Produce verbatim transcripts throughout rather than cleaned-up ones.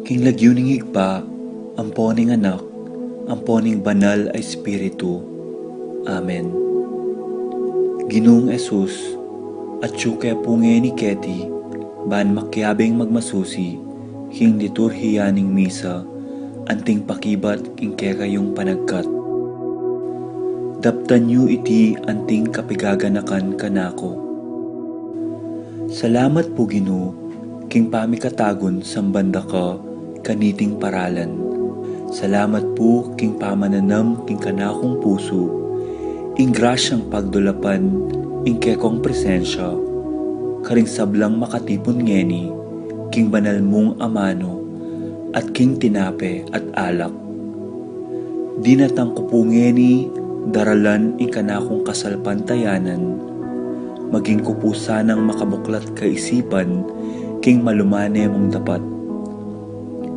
King lagyu ning Ibpa, ampo ning Anak, ampo ning Banal a Espiritu. Amen. Ginung Jesus, atyu ke pu ngeni keti, ban makiabing magmasusi king liturhiya ning misa, anting pakibat king kekayung panagkat. Daptan yu iti anting kapigaganakan kanaku. Salamat pu, Ginu, king pamikatagun samban da ka kaniting paralan. Salamat pu king pamananam king kanakung pusu ing grasyang pagdulapan ing kekong presensya karing sablang makatipun ngeni king banal mung amanu at king tinape at alak. Dinatang ku pu ngeni daralan ing kanakung kasalpantayanan, maging ku pu sanang makabuklat kaisipan king malumane mung dapat.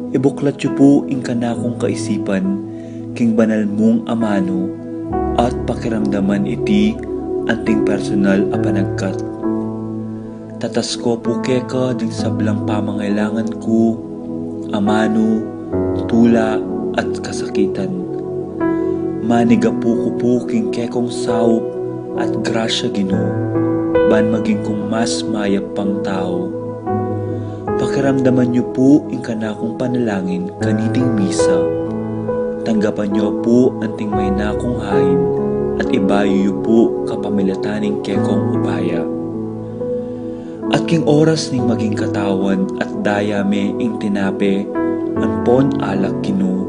Ibuklat yu pu ing kanakung kaisipan king banal mung amanu at pakiramdaman iti anting personal a panagkat. Tatas ku pu keka ding sablang pamangailangan ku, amanu, tula, at kasakitan. Manigapu ku pu king kekong saup at grasya, Ginu, ban maging kung mas mayap pang tau. Pakiramdaman yu pu ing kanakung panalangin kaniting misa. Tanggapan yu pu anting maina kung hain at ibayu yu pu kapamilatan ning kekong upaya. At king oras ning maging katawan at daya me ing tinape ampon alak, Ginu,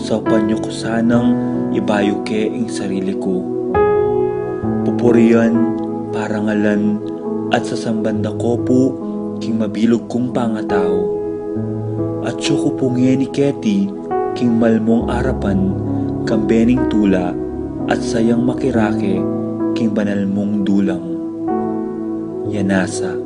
saupan yu ku sanang ibayu ke ing sarili ku. Pupurian, parangalan, at sasamban da ku pu king mabilug kung pangatau. Atyu ku pu ngeni keti king malmung arapan kambe ning tula at sayang makirake king banal mung dulang. Yanasa.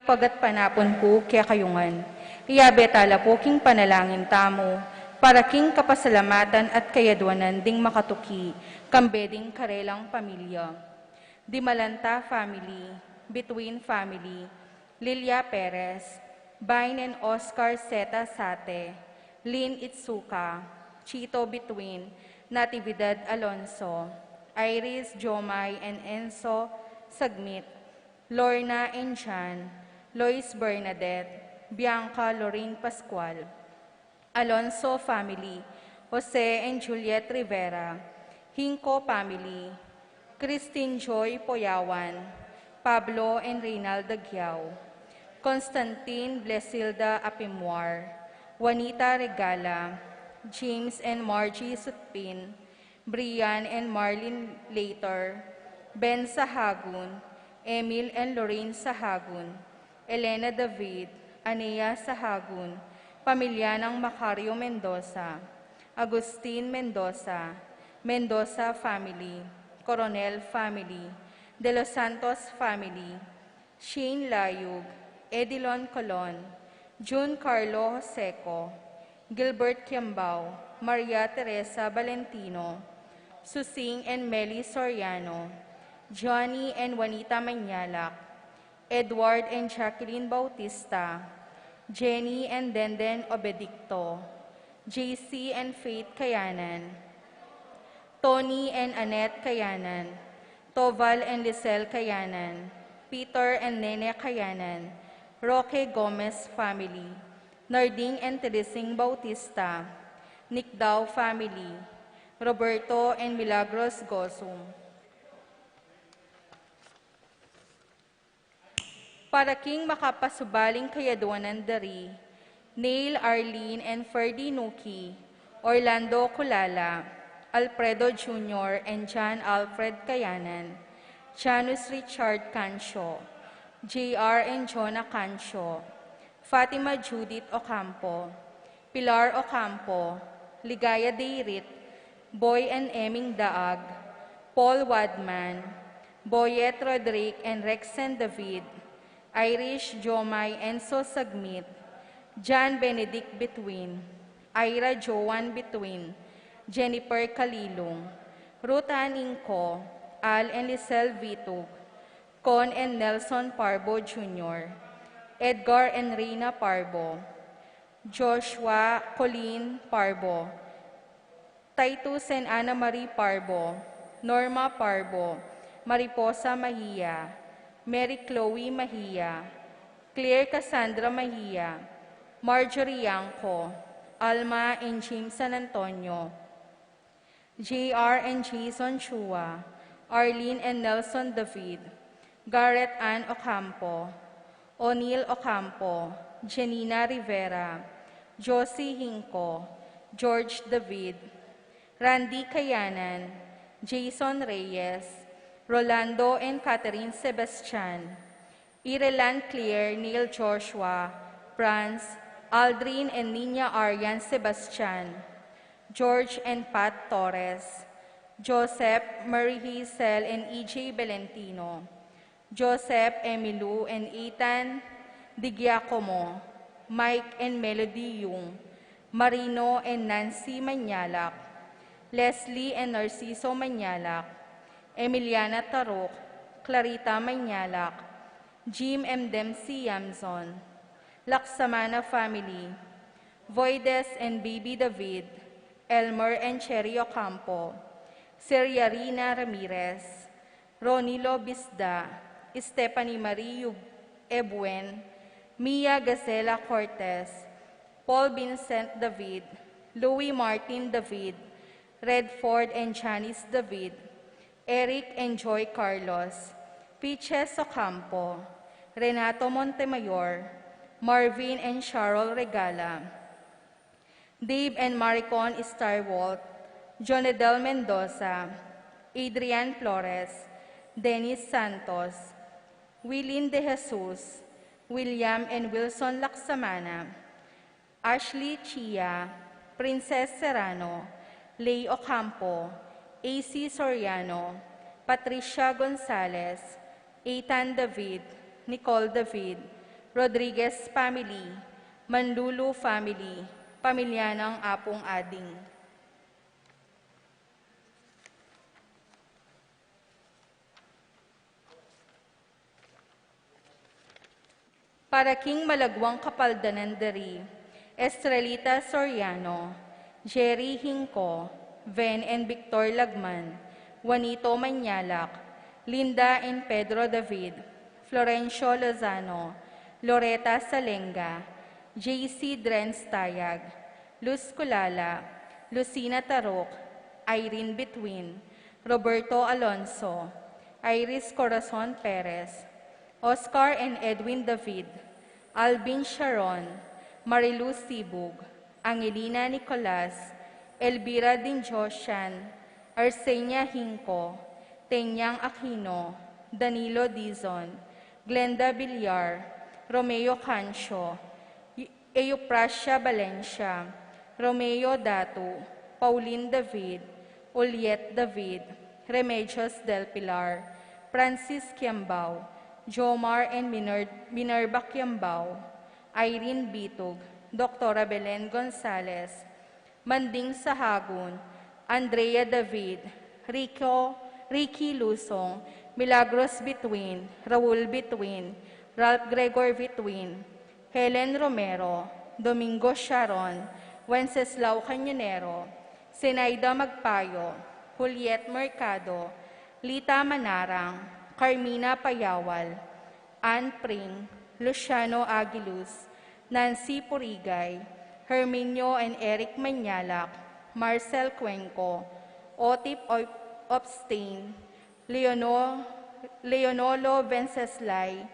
Pagatpanapun pu kekayu ngan. Iyabe tala pu king panalangin tamu para king kapasalamatan at kayadwanan ding makatuki kambe ding karelang pamilya. Dimalanta family, Between family, Lilia Perez, Vine and Oscar Zeta Sate, Lynn Itsuka, Chito Between, Natividad Alonso, Iris, Jomai and Enzo Sagmit, Lorna and Jan, Lois Bernadette, Bianca Lorraine Pascual, Alonso family, Jose and Juliet Rivera, Hinco family, Christine Joy Poyawan, Pablo and Reynald Dagiao, Constantine Blesilda Apimuar, Juanita Regala, James and Margie Sutpin, Brian and Marlene Later, Ben Sahagun, Emil and Lorraine Sahagun, Elena David, Anea Sahagun, pamilya nang Macario Mendoza, Agustin Mendoza, Mendoza family, Coronel family, De Los Santos family, Shane Layug, Edilon Colon, Jun Carlo Joseco, Gilbert Kiambao, Maria Teresa Valentino, Susing and Meli Soriano, Johnny and Juanita Mañalac, Edward and Jacqueline Bautista, Jenny and Denden Obedicto, J C and Faith Kayanan, Tony and Annette Kayanan, Toval and Lisel Kayanan, Peter and Nene Kayanan, Roque Gomez family, Narding and Teresing Bautista, Nicdao family, Roberto and Milagros Gosum. Para king makapasubaling kayadwanan da ri Neil, Arlene, and Ferdy Nuki, Orlando Culala, Alfredo Junior and John Alfred Kayanan, Janus Richard Cancio, J R and Jonah Cancio, Fatima Judith Ocampo, Pilar Ocampo, Ligaya Deirit, Boy and Eming Daag, Paul Wadman, Boyet Roderick and Rexen David, Irish Jomai Enzo Sagmit, John Benedict Between, Ira Joan Between, Jennifer Kalilung, Ruth Ann Ingco, Al and Lisel Vitug, Con and Nelson Parbo Junior, Edgar and Reina Parbo, Joshua Colleen Parbo, Titus and Anna Marie Parbo, Norma Parbo, Mariposa Mahia, Mary Chloe Mahia, Claire Cassandra Mahia, Marjorie Yanco, Alma and James San Antonio, J R and Jason Chua, Arlene and Nelson David, Garrett Ann Ocampo, O'Neil Ocampo, Janina Rivera, Josie Hinco, George David, Randy Kayanan, Jason Reyes, Rolando and Catherine Sebastian, Irelan Claire, Neil Joshua, Franz, Aldrin and Nina Arian Sebastian, George and Pat Torres, Joseph, Mary Hazel and E J Valentino, Joseph, Emilu and Ethan Di Giacomo, Mike and Melody Yung, Marino and Nancy Manyalak, Leslie and Narciso Manyalak, Emiliana Taruk, Clarita Manyalak, Jim and Dempsey Yamzon, Laksamana family, Voides and Bibi David, Elmer and Cherry Ocampo, Seriarina Ramirez, Ronilo Bisda, Stephanie Marie Yub-, Ebuen, Mia Gazela Cortez, Paul Vincent David, Louis Martin David, Redford and Janice David, Eric and Joy Carlos, Piches Ocampo, Renato Montemayor, Marvin and Charol Regala, Dave and Maricon Starwalt, Jonedel Mendoza, Adrian Flores, Dennis Santos, Wilin De Jesus, William and Wilson Laksamana, Ashley Chia, Princess Serrano, Lay Ocampo, A C Soriano, Patricia Gonzalez, Ethan David, Nicole David, Rodriguez family, Manlulu family, pamilya ng Apung Ading. Para king malagwang kapaldanan da ri Estrelita Soriano, Jerry Hinco, Ven and Victor Lagman, Juanito Manyalak, Linda and Pedro David, Florencio Lozano, Loreta Salenga, J C Drenz Tayag, Luz Culala, Lucina Taruk, Irene Between, Roberto Alonso, Iris Corazon Perez, Oscar and Edwin David, Alvin Sharon, Marilu Sibug, Angelina Nicolas, Elvira Dinjosian, Arsenia Hinco, Tenyang Aquino, Danilo Dizon, Glenda Villar, Romeo Cancio, Euprasia Valencia, Romeo Datu, Pauline David, Uliet David, Remedios del Pilar, Francis Kiambao, Jomar and Miner-, Minerva Kiambao, Irene Bitug, Doktora Belen Gonzalez, Manding Sahagun, Andrea David, Rico, Ricky Lusong, Milagros Bituin, Raul Bituin, Ralph Gregor Bituin, Helen Romero, Domingo Sharon, Wenceslao Cañonero, Zenaida Magpayo, Juliet Mercado, Lita Manarang, Carmina Payawal, Ann Pring, Luciano Aguiluz, Nancy Purigay, Herminio and Eric Mañalac, Marcel Cuenco, Otip Op- Opstain, Leono- Leonolo Venceslay,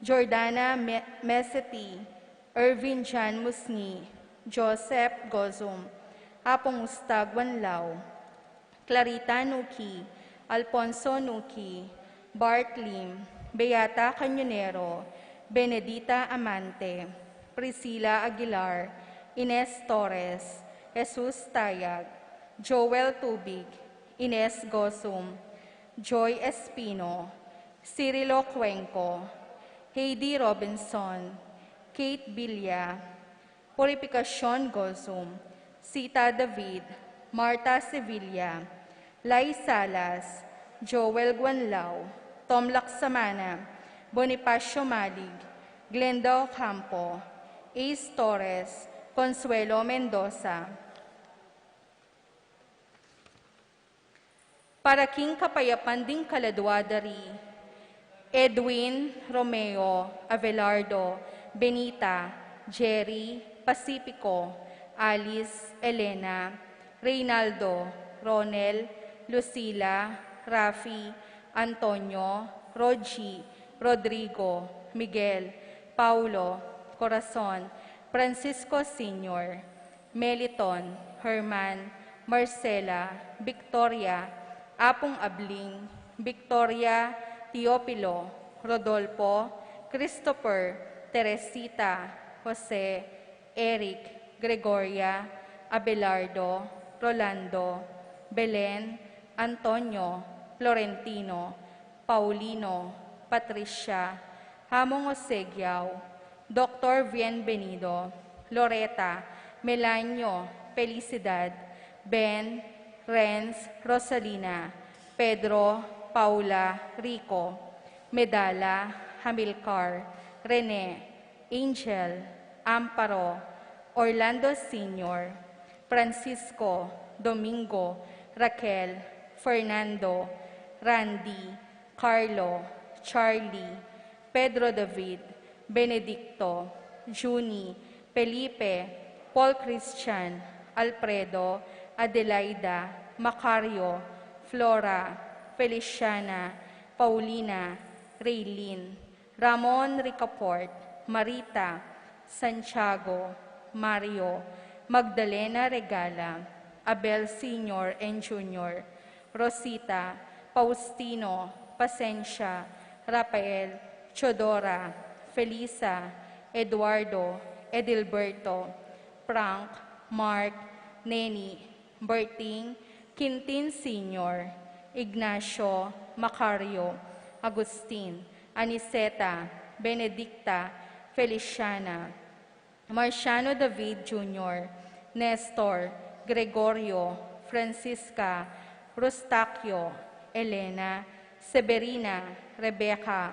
Jordana Me- Meseti, Ervin Jan Musni, Joseph Gozum, Apung Ustag Wanlaw, Clarita Nuki, Alfonso Nuki, Bart Lim, Beata Cañonero, Benedita Amante, Priscila Aguilar, Ines Torres, Jesus Tayag, Joel Tubig, Ines Gozum, Joy Espino, Cirilo Cuenco, Heidi Robinson, Kate Villa, Purificacion Gozum, Sita David, Martha Sevilla, Lai Salas, Joel Guanlao, Tom Laksamana, Bonifacio Malig, Glenda Ocampo, Ace Torres, Consuelo Mendoza. Para king kapayapan ding kaladua da ri Edwin, Romeo, Abelardo, Benita, Jerry, Pacifico, Alice, Elena, Reynaldo, Ronel, Lucila, Rafi, Antonio, Roji, Rodrigo, Miguel, Paulo, Corazon, Francisco Senior, Meliton, Herman, Marcela, Victoria, Apung Abling, Victoria, Teofilo, Rodolfo, Christopher, Teresita, Jose, Eric, Gregoria, Abelardo, Rolando, Belen, Antonio, Florentino, Paulino, Patricia, Hamong Osegiao, Doktor Bienvenido, Loreta, Melanio, Felicidad, Ben, Renz, Rosalina, Pedro, Paula, Rico, Medala, Hamilcar, Rene, Angel, Amparo, Orlando Senior, Francisco, Domingo, Raquel, Fernando, Randy, Carlo, Charlie, Pedro David, Benedicto, Junie, Felipe, Paul Christian, Alfredo, Adelaida, Macario, Flora, Feliciana, Paulina, Raylene, Ramon Ricaport, Marita, Santiago, Mario, Magdalena Regala, Abel Senior and Junior, Rosita, Faustino, Pasensia, Rafael, Teodora, Felisa, Eduardo, Edilberto, Frank, Mark, Neni, Berting, Quintin Senior, Ignacio, Macario, Agustin, Aniceta, Benedicta, Feliciana, Marciano David Junior, Nestor, Gregorio, Francisca, Rustaquio, Elena, Severina, Rebecca,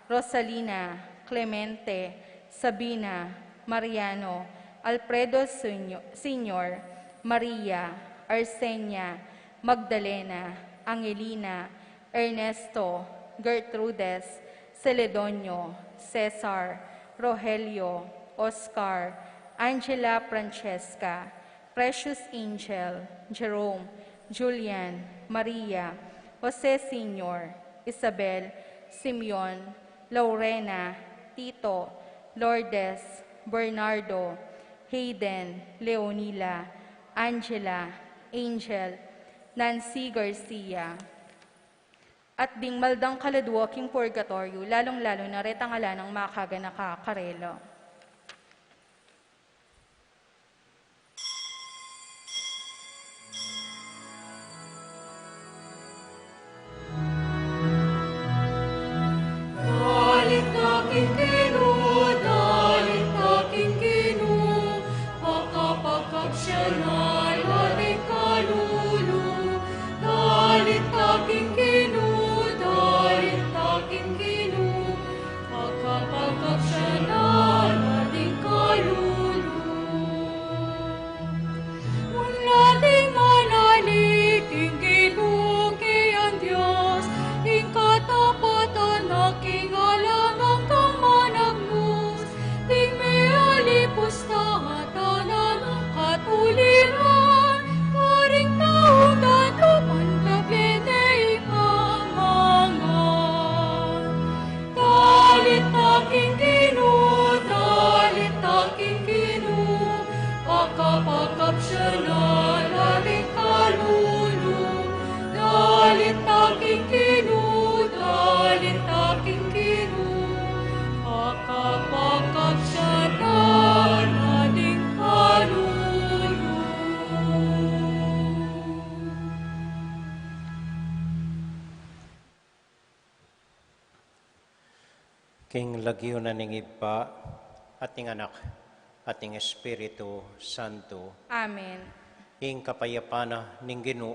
Rosalina, Clemente, Sabina, Mariano, Alfredo Senior, Maria, Arsenia, Magdalena, Angelina, Ernesto, Gertrudes, Celedonio, Cesar, Rogelio, Oscar, Angela, Francesca, Precious Angel, Jerome, Julian, Maria, Jose Senior, Isabel, Simeon, Lorena, Tito, Lourdes, Bernardo, Hayden, Leonila, Angela, Angel, Nancy Garcia. At ding maldang kaladua king purgatoryo, lalung-lalu na retang ala nang makaganaka karela. Dalit na king Ginu, dalit na king Ginu, pakapakapsya na la ring kalulu. Dalit na king Ginu, dalit na king Ginu, pakapakapsya na Ing lagyu na ning Ibpa, at ning Anak, at ning Espiritu Santo. Amen. Ing kapayapan na ning Ginu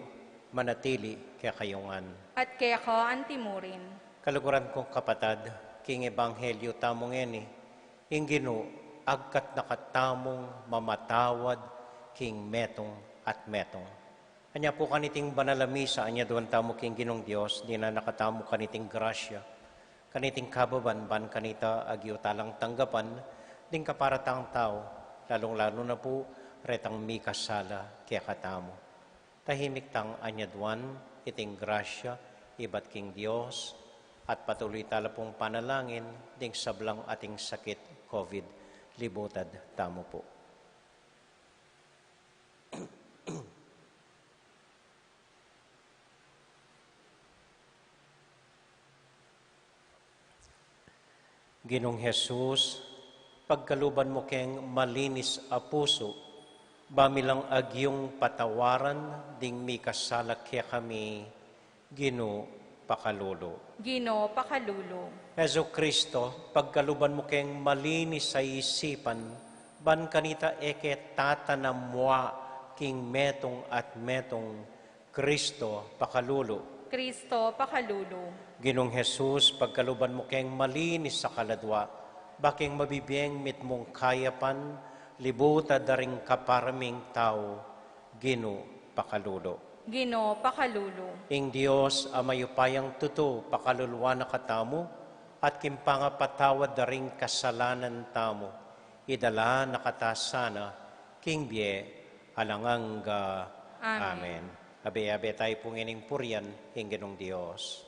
manatili kekayu ngan. At keka antimurin. Kaluguran kung kapatad, king Ebanghelyo tamu ngeni, ing Ginu agkat na katamung mamatawad king metung at metung. Anya pu kaniting banal a misa, anyaduan tamu king Ginung Dios, dinan na katamu kaniting grasya, kaniting kababan, ban kanita agyu talang tanggapan ding kapara tang tau, lalung-lalu na pu retang mikasala kekatamu. Tahimik tang anyaduan iting grasya ibat king Dios, at patuloy tala pung panalangin ding sablang ating sakit COVID. Libutad tamu pu. Ginung Jesus, pagkaluban mu keng malinis a pusu, ba mi lang agyung patawaran ding mikasala kekami, Ginu, pakalulu. Ginu, pakalulu. Jesu Kristo, pagkaluban mu keng malinis a isipan, ban kanita e ke tatanam mua king metung at metung, Kristo, pakalulu. Kristo, pakalulu. Ginung Jesus, pagkaluban mu keng malinis a kaladua, ba keng mabibieng mitmung kayapan, libutad da ring kapara ming tau, Ginu, pakalulu. Ginu, pakalulu. Ing Dios a mayupayang tutu, pakaluluan na katamu, at king pangapatawad da ring kasalanan tamu, idala na kata sana king bie alang angga. Amen. Amen. Abe-abe tayu pu ngening purian ing Ginung Dios.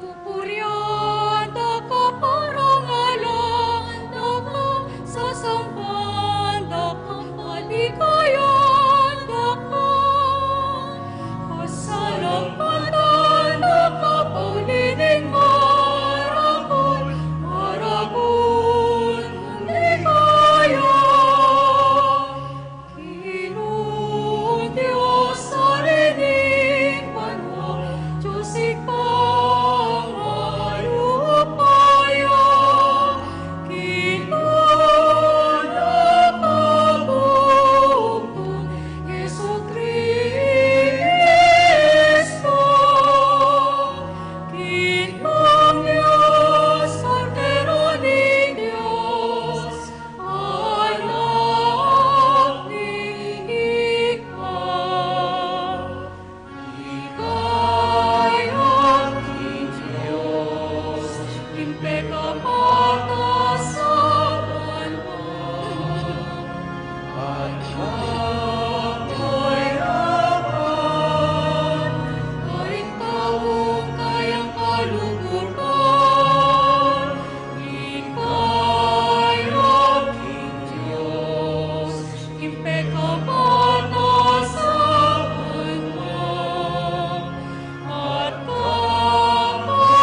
Pupurian da ka, parangalan da ka, sasamban da ka, paligayan da ka. Pasalamatan da ka, pauli ning maragul, maragul mung ligaya. Ginung Dios, Ari ning banua, Dios Ibpang mayupaya, Ginu na kabugtung, Jesukristo, Ginung Dios, Kordero ning Dios, Anak ning Ibpa. Ligaya ning Dios, ing pekapatawaran, at kapayapan, karing taung kayang kaluguran, ligaya ning Dios, ing pekapatawaran, at kapayapan,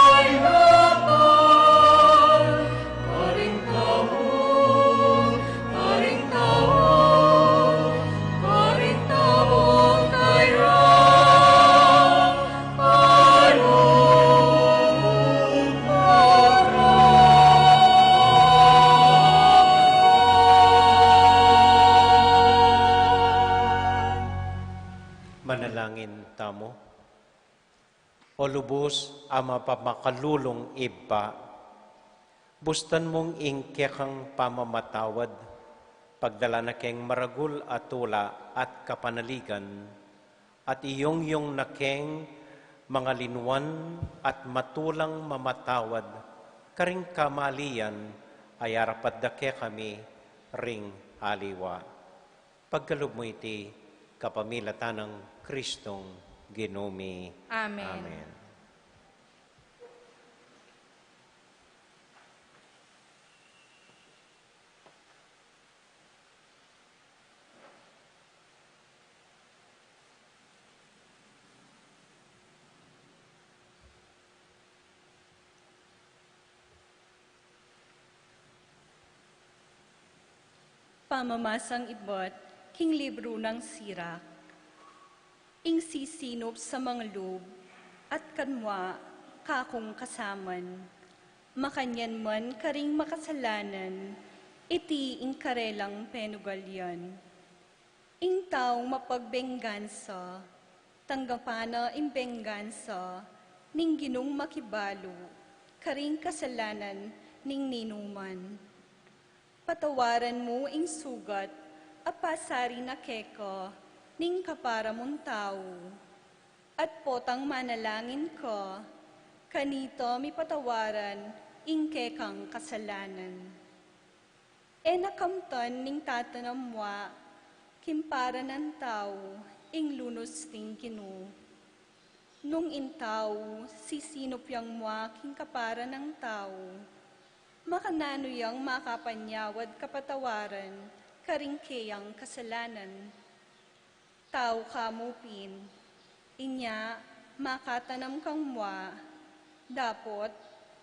karing taung, karing taung, karing taung kayang kaluguran. Manalangin tamu. O lubus a mapamakalulung Ibpa, bustan mung ing kekang pamamatawad, pagdala na keng maragul a tula at kapanaligan, at iyungyung na keng Mangalinwan at matulang mamatawad karing kamalian a yarapat da kekami ring aliwa. Pagkalub mu iti kapamilatan nang Kristong Ginu mi. Amen. Amen. Pamamasang ibat king libru nang Sirak. Ing sisinup sa manglub at kanwa kakung kasaman, makanyan man karing makasalanan, iti ing karelang penugal yan. Ing taung mapagbenggansa, tanggapan na ing benggansa ning Ginung makibalu karing kasalanan ning ninuman. Patawaran mu ing sugat a pasari na keka ning kapara mung tau, at potang manalangin ka, kanita mipatawaran ing kekang kasalanan. E na kamtan ning tatanam mu king para nang tau ing lunus ning Ginu. Nung ing tau sisinup yang mu king kapara nang tau, makananu yang makapanyawad kapatawaran karing keyang kasalanan? Tau ka mu pin, inya makatanam kang mu, dapot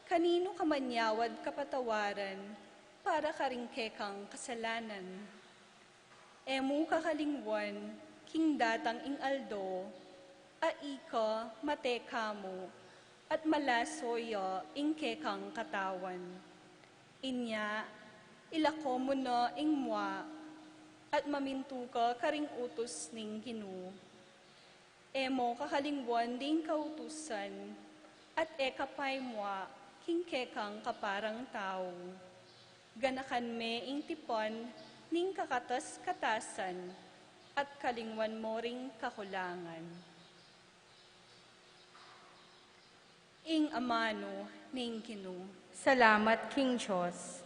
kaninu ka manyawad kapatawaran para karing kekang kasalanan? E mu kakalingwan king datang ing aldo a ika mate ka mu at malaso ya ing kekang katawan. Inya ilako mu na ing mu at mamintu ka karing utus ning Ginu. E mo kakalingwan ding kautusan at e ka paymu king kekang kaparang tau. Ganakan me ing tipan ning kakatas-katasan at kalingwan mo ring kakulangan. Ing amanu ning Ginu. Salamat king Dios.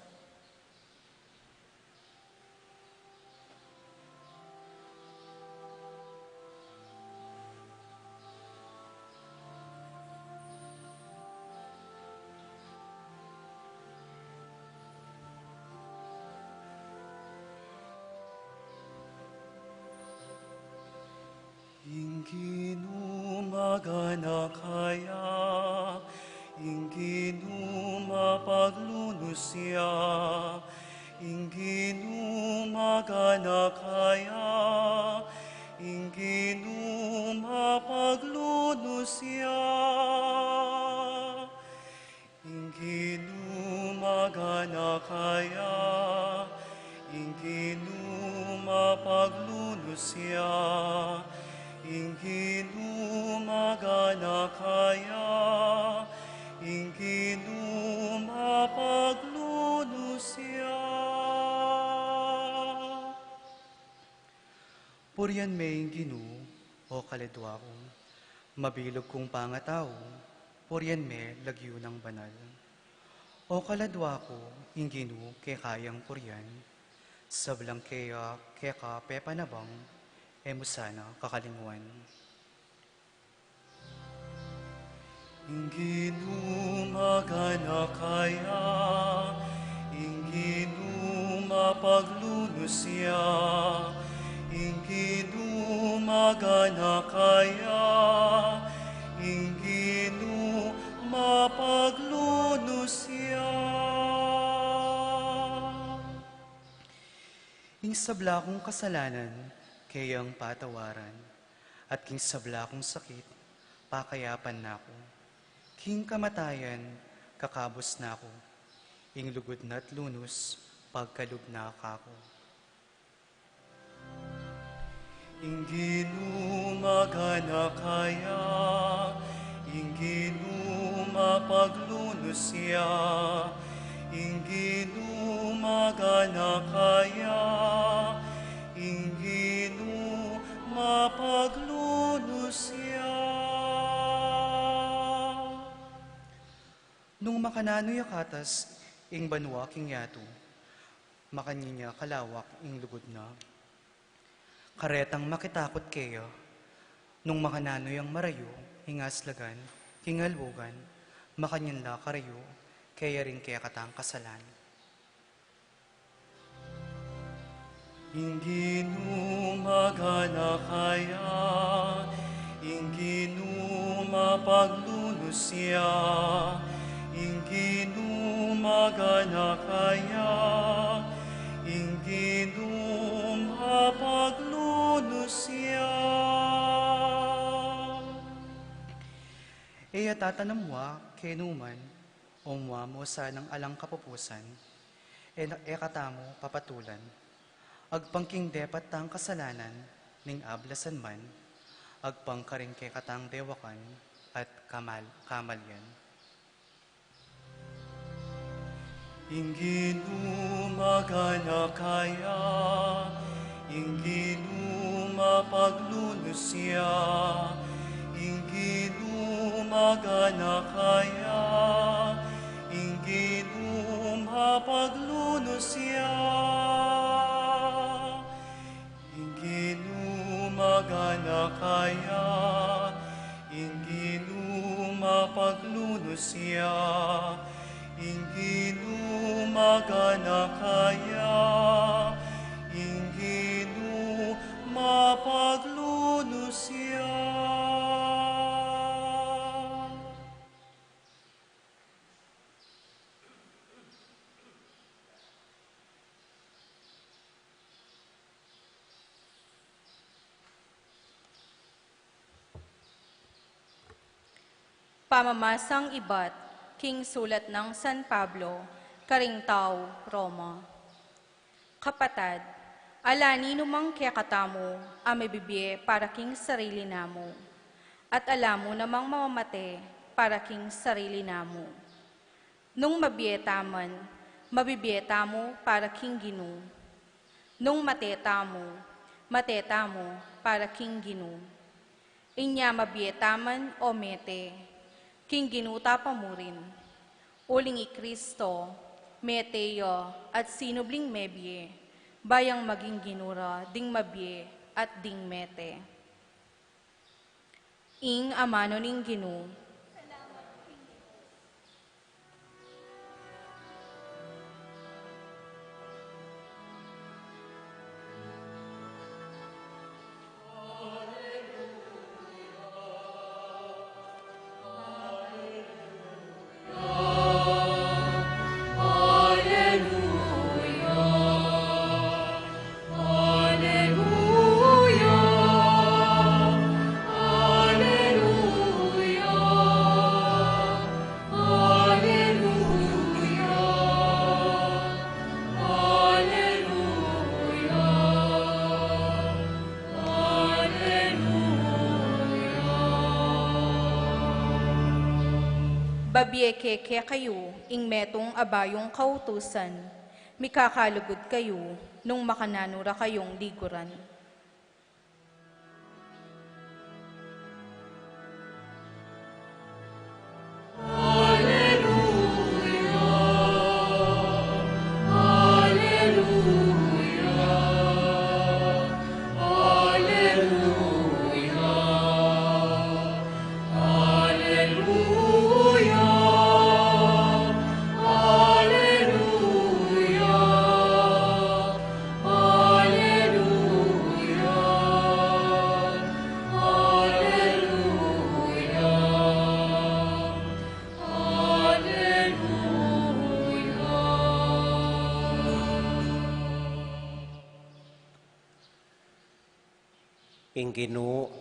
Ing Ginu maganaka ya, ing Ginu mapaglunus ya, ing Ginu maganaka ya, ing Ginu mapaglunus ya. Ing Ginu maganaka ya, ing Ginu mapaglunus ya, ing Ginu maganaka ya, ing Ginu mapaglunus ya. Purian me ing Ginu, o kaladua ku, mabilug kung pangatau, purian me lagyu nang banal. O kaladua ku, ing Ginu keka yang purian, sablang keya keka pepanabang, e mu sana kakalingwan. Ing Ginu maganaka ya, ing Ginu mapaglunus ya, ing Ginu maganaka ya, ing Ginu mapaglunus ya. Ing sabla kung kasalanan, keyang patawaran, at king sabla kung sakit, pakayapan na ku. King kamatayan, kakabus na ku. Ing lugud na't lunus, pagkalub na kaku. Ing Ginu maganaka ya, ing Ginu mapaglunus ya, ing Ginu maganaka ya, ing Ginu mapaglunus ya. makananu ya katas ing banua king yatu, makanyan ya kalawak ing lugud na. Karetang makitakut keya, nung makananu yang marayu ing aslagan king albugan, makanyan la karayu keya ring kekatang kasalan. Ing Ginu maganaka ya, ing Ginu mapaglunus ya, ing Ginu maganaka ya, ing Ginu mapaglunus ya. E ya tatanam wa kenu man, o mua mu sanang alang kapupusan, e, e katamu papatulan, agpang king depat tang kasalanan, ning ablasan man, agpang karing kekatang dewakan at kamal-, kamalian. Ing Ginu maganaka ya, ing Ginu mapaglunus ya, ing Ginu maganaka ya, ing Ginu mapaglunus ya. Ing Ginu maganaka ya, ing Ginu mapaglunus ya, ing Ginu maganaka ya, ing Ginu mapaglunus ya. Pamamasang ibat king sulat nang San Pablo karing tau Roma. Kapatad, ala ninumang kekatamu a mabibie para king sarili namu, at ala mu namang mamamate para king sarili namu. Nung mabie taman, mabibie tamu para king Ginu. Nung mate tamu, mate tamu para king Ginu. Inya mabie taman o mete, king Ginu ta pa murin. Uling i Kristo, mete ya at sinubling mebie, ba yang maging Ginu ra ding mabie at ding mete. Ing amanu ning Ginu. Babie ke kekayu ing metung a bayung kautusan, mikakalugud kayu nung makananu ra kayung liguran. Ing Ginu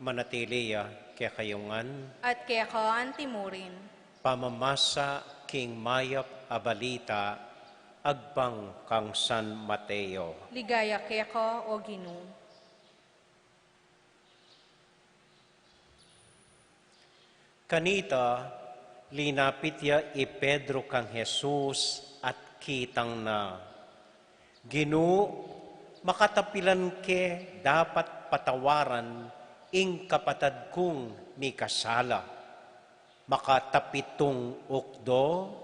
manatili ya kekayu ngan. At keka anti mu rin. Pamamasa king mayap a balita agpang kang San Mateo. Ligaya keka, o Ginu. Kanita, linapit ya i Pedro kang Jesus at kitang na, "Ginu, makatapilan ke dapat patawaran ing kapatad kung mikasala?" Makatapitung ukdo?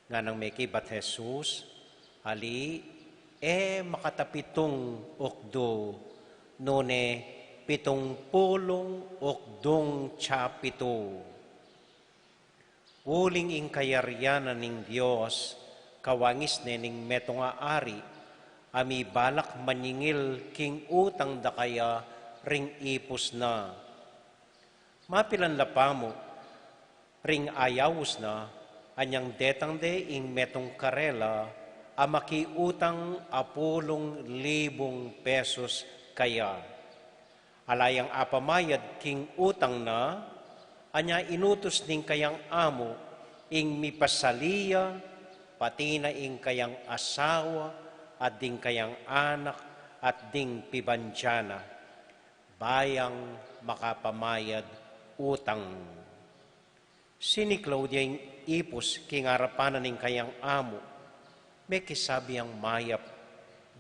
Nganang mekibat Jesus, ali, e makatapitung ukdo, nune pitung pulung ukdung tsapitu. Uling ing kayarian na ning Dios, kawangis ne ning metung a ari, a mibalak manyingil king utang da kaya ring ipus na. Mapilan la pamu, ring ayaus na, anyang detang de ing metung karela, a makiutang apulung libung pesus kaya. Ala yang apamayad king utang na, anya inutus ning kayang amu, ing mipasali ya, pati na ing kayang asawa, at ding kayang anak, at ding pibandian na, ba yang makapamayad utang. Siniklaud ya ing ipus king arapan na ning kayang amu, mekisabi yang mayap,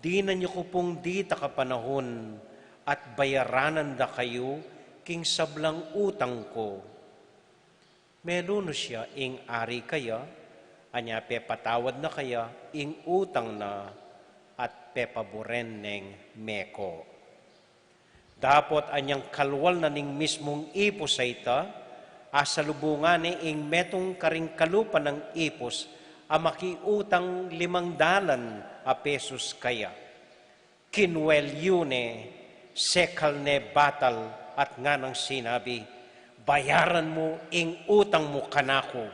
dinan yu ku pung ditak a panahun, at bayaranan da kayu king sablang utang ku. Melunus ya ing ari kaya, anya pepatawad na kaya ing utang na, at pepaburen neng meko. Dapot anyang kalwal na ning mismung ipus a ita, asalubungan ne ing metung karing kalupa nang ipus, a makiutang limang dalan a pesus kaya. Kinuelyu ne, sekal ne batal, at nganang sinabi, bayaran mu ing utang mu kanaku.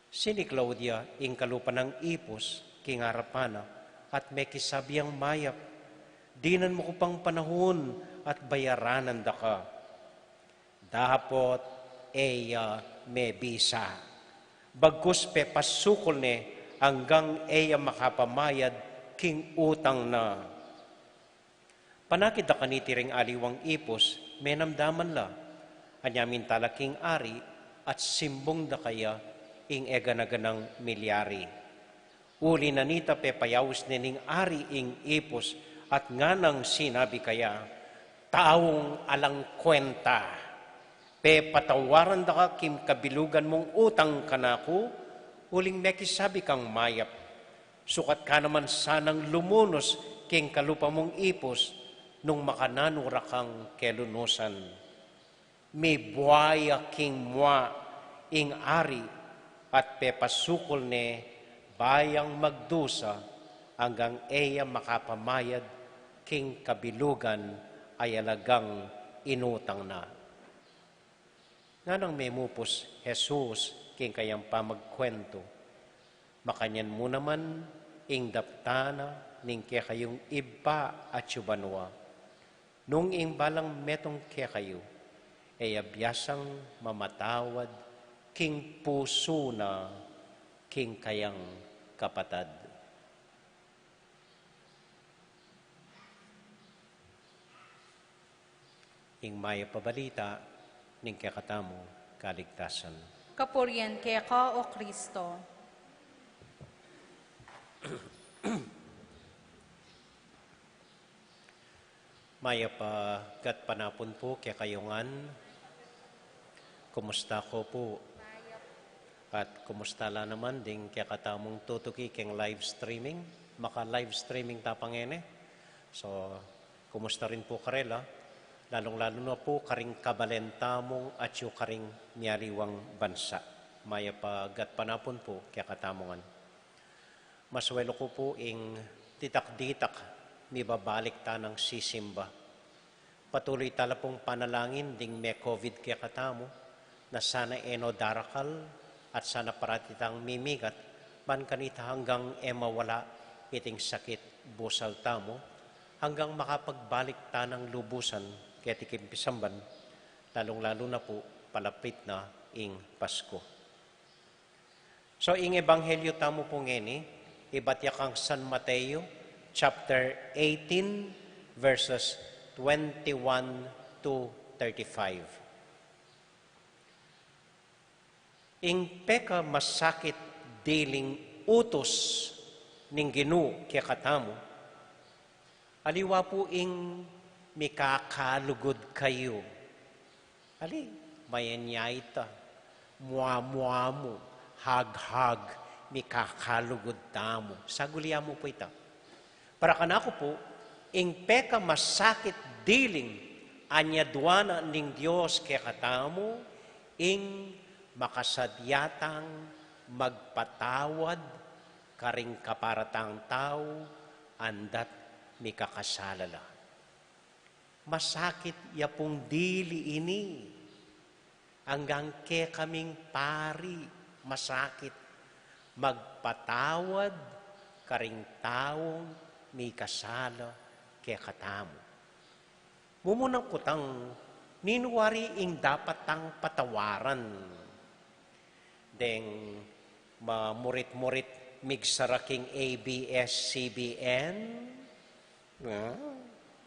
Siniklaud ya ing kalupa nang ipus king arapan na, at mekisabi yang mayap, dinan mu ku pang panahun, at bayaranan da ka. Dapot e ya mebisa, bagkus pepasukul ne anggang e ya makapamayad king utang na. Panakit da kaniti ring aliwang ipus, menamdaman la. Anya minta la king ari, at simbung da kaya ing eganaganang milyari. Uli na nita, pepayaus ne ning ari ing ipus, at nganang sinabi kaya, taung alang kwenta, pepatawaran da ka king kabilugan mung utang kanaku, uling mekisabi kang mayap. Sukat ka naman sanang lumunus king kalupa mung ipus, nung makananu ra kang kelunusan. Mibua ya king mua ing ari, at pepasukul ne ba yang magdusa, anggang e ya makapamayad king kabilugan a yalagang inutang na. Nganang memupus Jesus king kayang pamagkwentu, makanyan mu naman ing daptan na ning kekayung Ibpa atyu banua. Nung ing balang metung kekayu, e ya biasang mamatawad king pusu na king kayang kapatad. Ing mayap a balita ning kekatamung kaligtasan. Kapurian keka, O Kristo. Mayap a gatpanapun pu kekayu ngan. Kumusta ko pu? At kumusta la naman ding kekatamung tutuki keng live streaming? Maka-live streaming ta pa ngeni. So, kumusta rin pu karela? Lalung-lalu na pu karing kabalen tamung atyu karing mialiwang bansa. Mayap a gatpanapun pu kekatamu ngan. Masuelu ku pu ing ditak-ditak mibabalik tanang sisimba. Patuloy tala pung panalangin ding me-COVID kekatamu, na sana e no darakal at sana parati tang mimigat, ban kanita hanggang e mawala iting sakit busal tamu, hanggang makapagbalik tanang lubusan keti king pisamban, lalung-lalu na pu palapit na ing Pasku. So, ing ebanghelyo tamu pu ngeni, ibat ya kang San Mateo, chapter eighteen, verses twenty-one to thirty-five. Ing pekamasakit diling utus ning Ginu kekatamu, aliwa pu ing mikakalugud kayu. Ali, Mayan ya ita, muamu-amu, haghag, mikakalugud tamu. Saguli mu pu ita. Para kanaku pu, ing pekamasakit diling anyaduan na ning Dios kekatamu, ing makasadya tang magpatawad karing kaparatang tau andat mikakasala la. Masakit ya pung dili ini. Anggang kekaming pari, masakit magpatawad karing taung mikasala kekatamu. Mumunang kutang, ninu wari ing dapat tang patawaran? Deng mamurit-murit migsara king A B S C B N? Ah,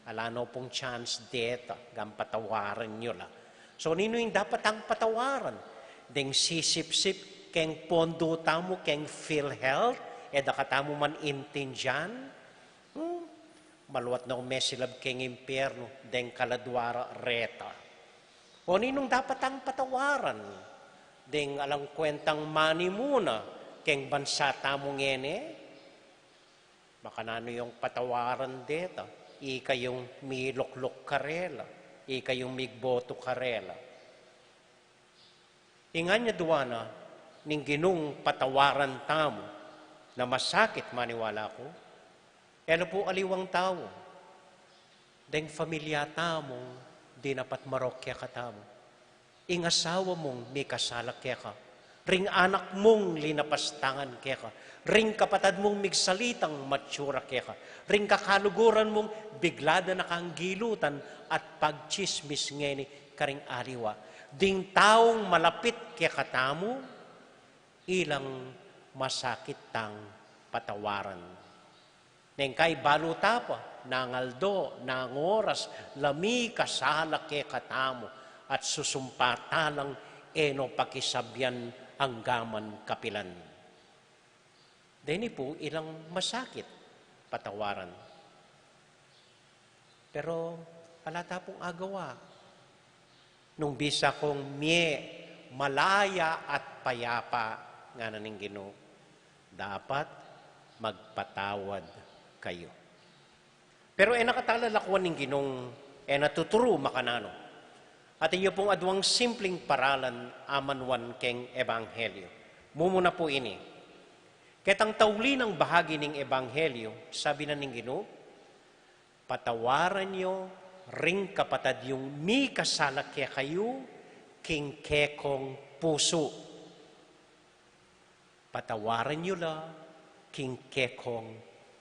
ala no pung chance deta, gang patawaran yu la. So, ninu ing dapat tang patawaran? Deng sisip-sip keng pondo tamu keng PhilHealth, e da katamu man intindian? Hmm? Maluat no mesilab keng impiernu deng kaladua ra reta. O ninung dapat tang patawaran? Deng alang kuentang manimuna keng bansa tamu ngeni? Makananu yung patawaran deta? Ika yung milukluk karela, ika yung migboto karela. Ing anyaduan na ning Ginung patawaran tamu na masakit, maniwala ku, e la pu aliwang tau, deng familia tamung dinapat marok kekatamu. Ing asawa mung mikasala keka, ring anak mung linapastangan keka, ring kapatad mung migsalitang matsura keka, ring kakaluguran mung bigla da na kang gilutan at pagtsismis ngeni karing aliwa. Ding taung malapit kekatamu, ilang masakit tang patawaran. Neng kai balu ta pa, nang aldo, nang oras, la mikasala kekatamu, at susumpa ta lang e no pakisabian anggaman kapilan. Deni pu ilang masakit patawaran. Pero ala ta pung agawa. Nung bisa kong mie malaya at payapa, ngana ning Ginu, dapat magpatawad kayu. Pero e na kata lalakuan ning Ginung e na tuturu makananu. Atin yu pung aduang simpling paralan a manuan keng ebanghelyo. Mumuna pu ini. Ketang tauli nang bahagi ning ebanghelyo, sabi na ning Ginu, patawaran yu ring kapatad yung mikasala kekayu king kekong pusu. Patawaran yu la king kekong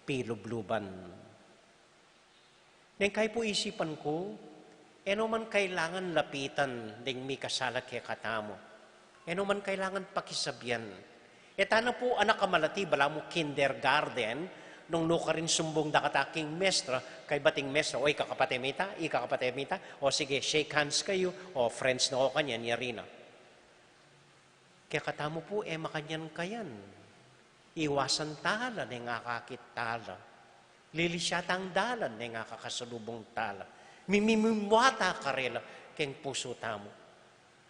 pilubluban. Neng kai pu isipan ku, e no man kailangan lapitan ding mikasala kekatamu. E no man kailangan pakisabian. E tana pu anak a malati, balamu kindergarten, nung nukarin sumbung da kata king mestra, kaybat ing mestra, "O, ika kapate mita, ika kapate mita, o sige, shake hands kayu, o friends na ko kanyan, yari na." Kekatamu pu, e makanyan kayan. Iwasan ta la neng akakit ta la. Lilisya tang dalan neng akakasalubung ta la. Mimimimua ta karela keng pusu tamu.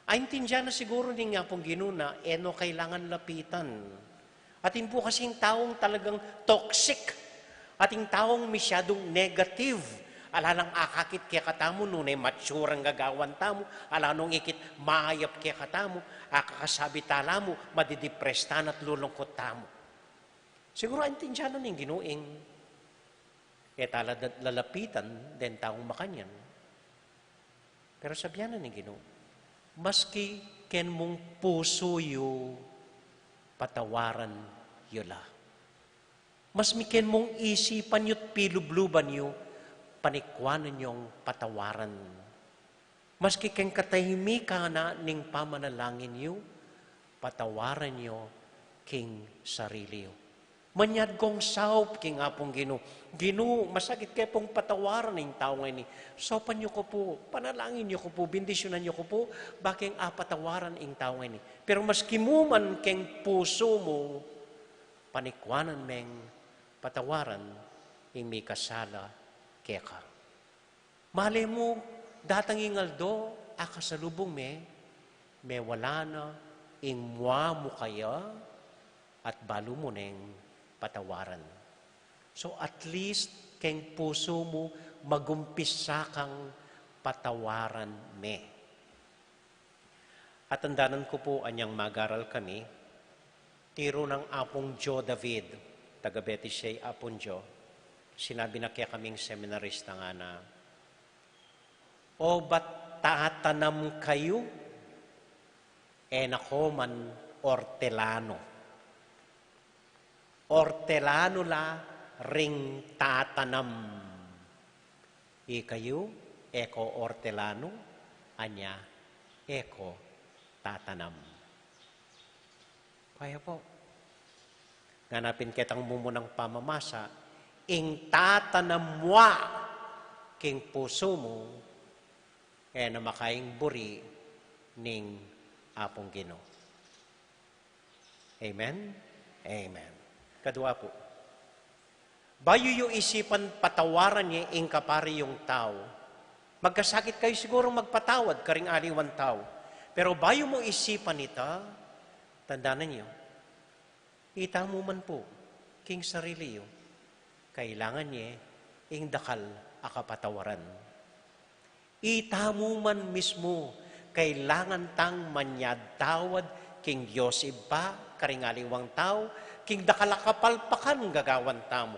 Aintindian na siguru ning Apung Ginu na e no kailangan lapitan. Atin pu kasing taung talagang toxic. Ating taung masyadung negative. Ala nang akakit kekatamu, nune mature ing gagawan tamu, ala nung ikit mayap kekatamu, akakasabi ta la mu, madidepress ta na at lulungkut tamu. Siguru aintindian na ning Ginu ing e ta la da-, lalapitan deng taung makanyan. Pero sabian na ning Ginu, maski keng mung pusu yu, patawaran yu la. Maski keng mung isipan yu't pilubluban yu, panikwanan yung patawaran. Maski keng katahimikan na ning pamanalangin yu, patawaran yu king sarili yu. Manyad kong saup king Apung Ginu, "Ginu, masakit ke pung patawaran ing tau ngeni. Saupan yu ku pu, panalangin yu ku pu, bendisyunan yu ku pu, ba keng apatawaran ing tau ngeni." Pero maski mu man keng pusu mu, panikwanan meng patawaran ing mikasala keka. Malay mu, datang ing aldo, akasalubung me, Mewala na ing mua mu kaya at balu mu neng patawaran. So at least keng pusu mu magumpisa kang patawaran me. At tandanan ku pu anyang mag-aral kami, tiru nang Apung Joe David, taga Betis ya i Apung Joe, sinabi na kekaming seminarista ngana, "O ba't tatanam kayu? E na ko man ortelano. Ortelano la ring tatanam. Ikayu, e ko ortelano, anya e ko tatanam." Kaya po. Ngana pin ketang mumunang pamamasa, ing tatanam mu king pusu mu, e na makaing buri ning Apung Ginu. Amen? Amen. Kadua pu, bayu yu isipan patawaran ye ing kapari yung tau, magkasakit kayu sigurung magpatawad karing aliwang tau. Pero bayu mu isipan ita, tandanan yu, itamu man pu king sarili yu, kailangan ye ing dakal a kapatawaran. Itamu man mismu, kailangan tang manyad tawad king Dios Ibpa, karing aliwang tau, king dakal a kapalpakan gagawan tamu.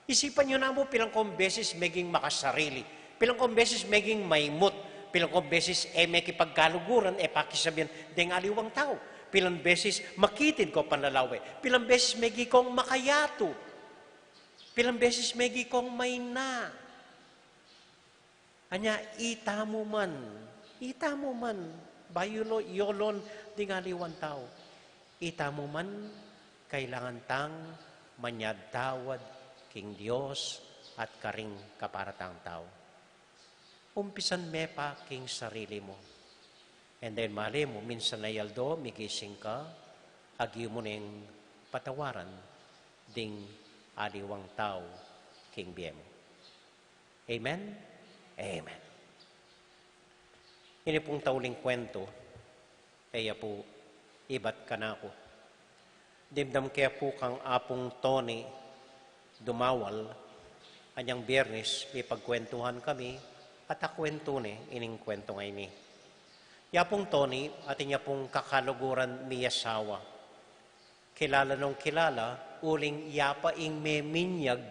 Isipan yu namu pilan kong beses meging makasarili, pilan kong beses meging maimut, pilan kong beses e mekipagkaluguran, e pakisabian deng aliwang tau, pilan beses makitid ko panlalawe, pilan beses megi kong makayatu, pilan beses megi kong maina. Anya, itamu man, itamu man, bayu lo, yolon ding aliwang tau. Itamu man, kailangan tang manyad tawad king Dios at karing kapara tang tau. Umpisan me pa king sarili mu. And then male mu, minsan a aldo, migising ka, agyu mu neng patawaran ding aliwang tau king bie mu. Amen? Amen. Ini pung tauling kuwentu, e ya pu ibat kanaku. Dimdam ke pu kang Apung Tony Dumawal, anyang Biernes, mipagkwentuhan kami, at akuwentu ne ining kwentong ini. I Apung Tony, atin ya pung kakaluguran miyasawa. Kilala nong kilala, uling ya pa ing meminyag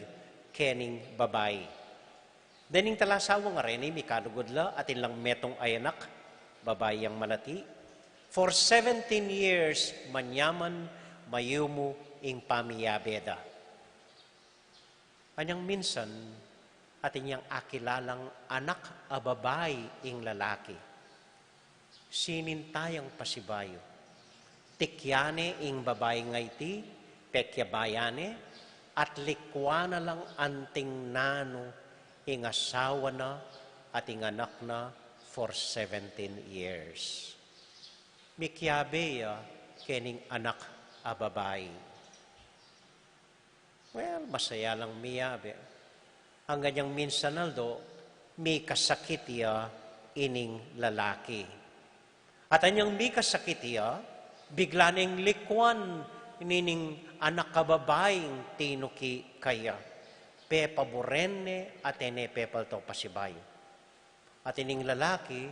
kening babai. Dening talasawa nga reni, mikalugud la, atin lang metung a anak, babai yang malati. For seventeen years, manyaman, mayumu ing pamiyabe da. Anyang minsan, atin yang akilalang anak a babai ing lalaki. Sininta yang pasibayu. Tikya ne ing babai nga iti, pekyabayan ne, at likwan na lang anting nanu ing asawa na at ing anak na for seventeen years. Mikiabe ya kening anak a babai. Well, masaya lang miyabe. Anggang yang minsan aldo, mikasakit ya ining lalaki. At anyang mikasakit ya, bigla neng likwan nining anak a babaing tinuki kaya. Pepaburen ne at e ne pepalto pasibayu. At ining lalaki,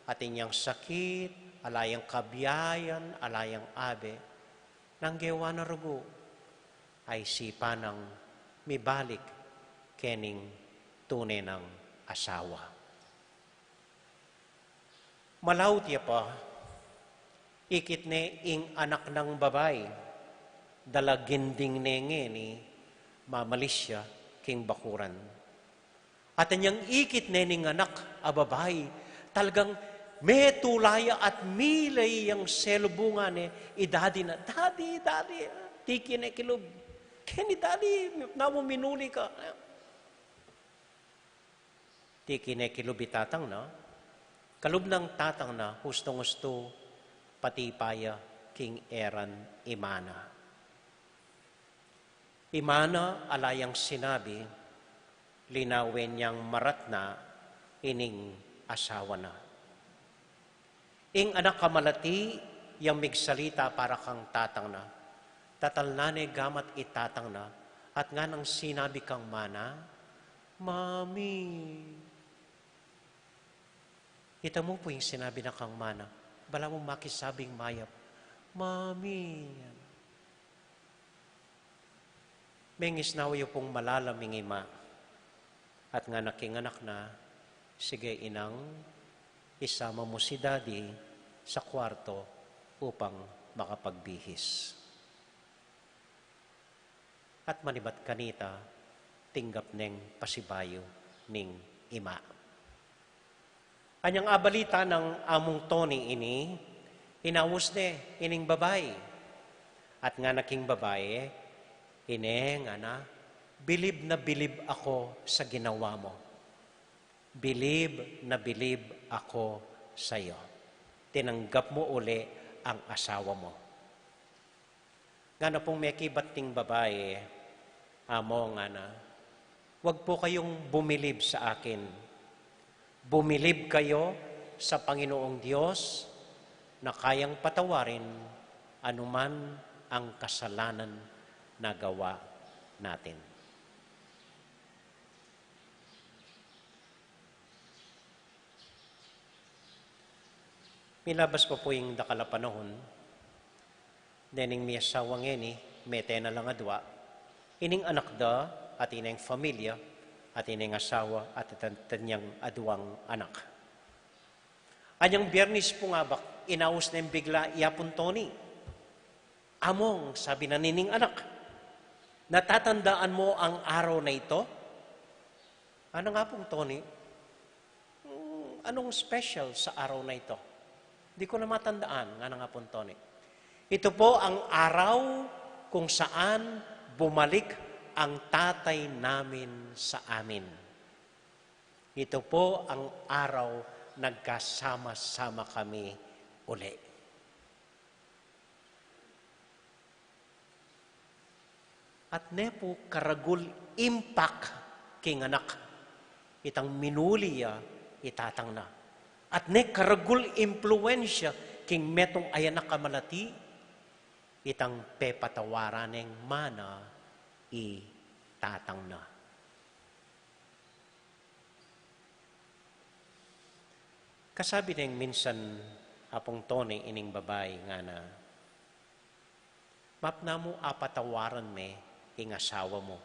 atin yang sakit, ala yang kabiayan, ala yang abe, nang gewa na rugu, aisipan nang mibalik kening tune nang asawa. Malaut ya pa, ikit ne ing anak nang babai, dala ginding ne ngeni, mamalis ya king bakuran. At anyang ikit ne ning anak a babai, talagang metula ya at milay yang selubungan ne i daddy na, "Daddy, daddy, tiki ne kilub." "Keni daddy, namu minuli ka." Tiki ne kilub i tatang na, kalub nang tatang na, hustong-husto, patipa ya king eran i mana. I mana ala yang sinabi, linawen yang maratna ining asawa na. Ing anak a malati yang migsalita para kang tatang na. Tatalnan ne gamat i tatang na, at nganang sinabi kang mana, "Mami." Ita mu pu ing sinabi na kang mana, balamu makisabing mayap, "Mami." Mengisnawa yu pung malalam ing ima, at ngana king anak na, "Sige, inang, isama mu si Daddy sa kwarto upang makapagbihis." At manibat kanita, tinggap neng pasibayu ning ima. Anyang abalita nang Among Tony ini, inaus ne ining babai. At ngana king babai, "Ine," ngana, "bilib na bilib ako sa ginawa mu. Bilib na bilib ako sayu. Tinanggap mu uli ang asawa mu." Ngana pung mekibat ning babai, "Amo," ngana, "wag po kayong bumilib sa akin. Bumilib kayo sa Panginoong Diyos na kayang patawarin anuman ang kasalanan na gawa natin." Milabas pa pu ing dakal a panahun, dening miasawa ngeni, mete na lang adua, ining anak da, at ineng familia, at ineng asawa, at atan-, tanyang aduang anak. Anyang Biyernes pung abak, inaus neng bigla i Apung Tony. "Among," sabi na nining anak, "natatandaan mo ang araw na ito?" Ngana nang Apung Tony, "Hmm, anong special sa araw na ito? Di ko na matandaan," ngana nang Apung Tony. "Ito po ang araw kung saan bumalik ang tatay namin sa amin. Ito po ang araw nagkasama-sama kami uli." At ne pu karagul impact king anak itang minuli ya i tatang na. At ne karagul impluensya king metung a anak a malati itang pepatawaran neng mana i tatang na. Kasabi neng minsan Apung Tony ining babai, ngana, "Mapna mu apatawaran me ing asawa mu?"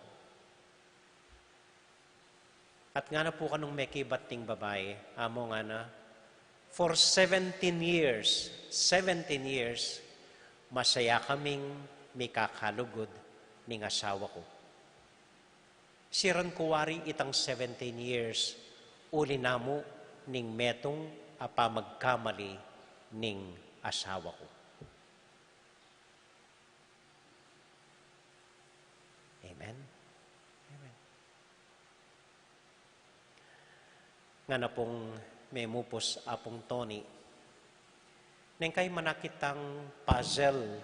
At ngana pu kanung mekibat ning babai, "Amo," ngana, "for seventeen years, seventeen years, masaya kaming mikakalugud ning asawa ku. Siran ku wari itang seventeen years, uli na mu ning metung a pamagkamali ning asawa ku." Amen. Amen. Ngana pung memupus Apung Tony, neng kayi manakit tang puzzle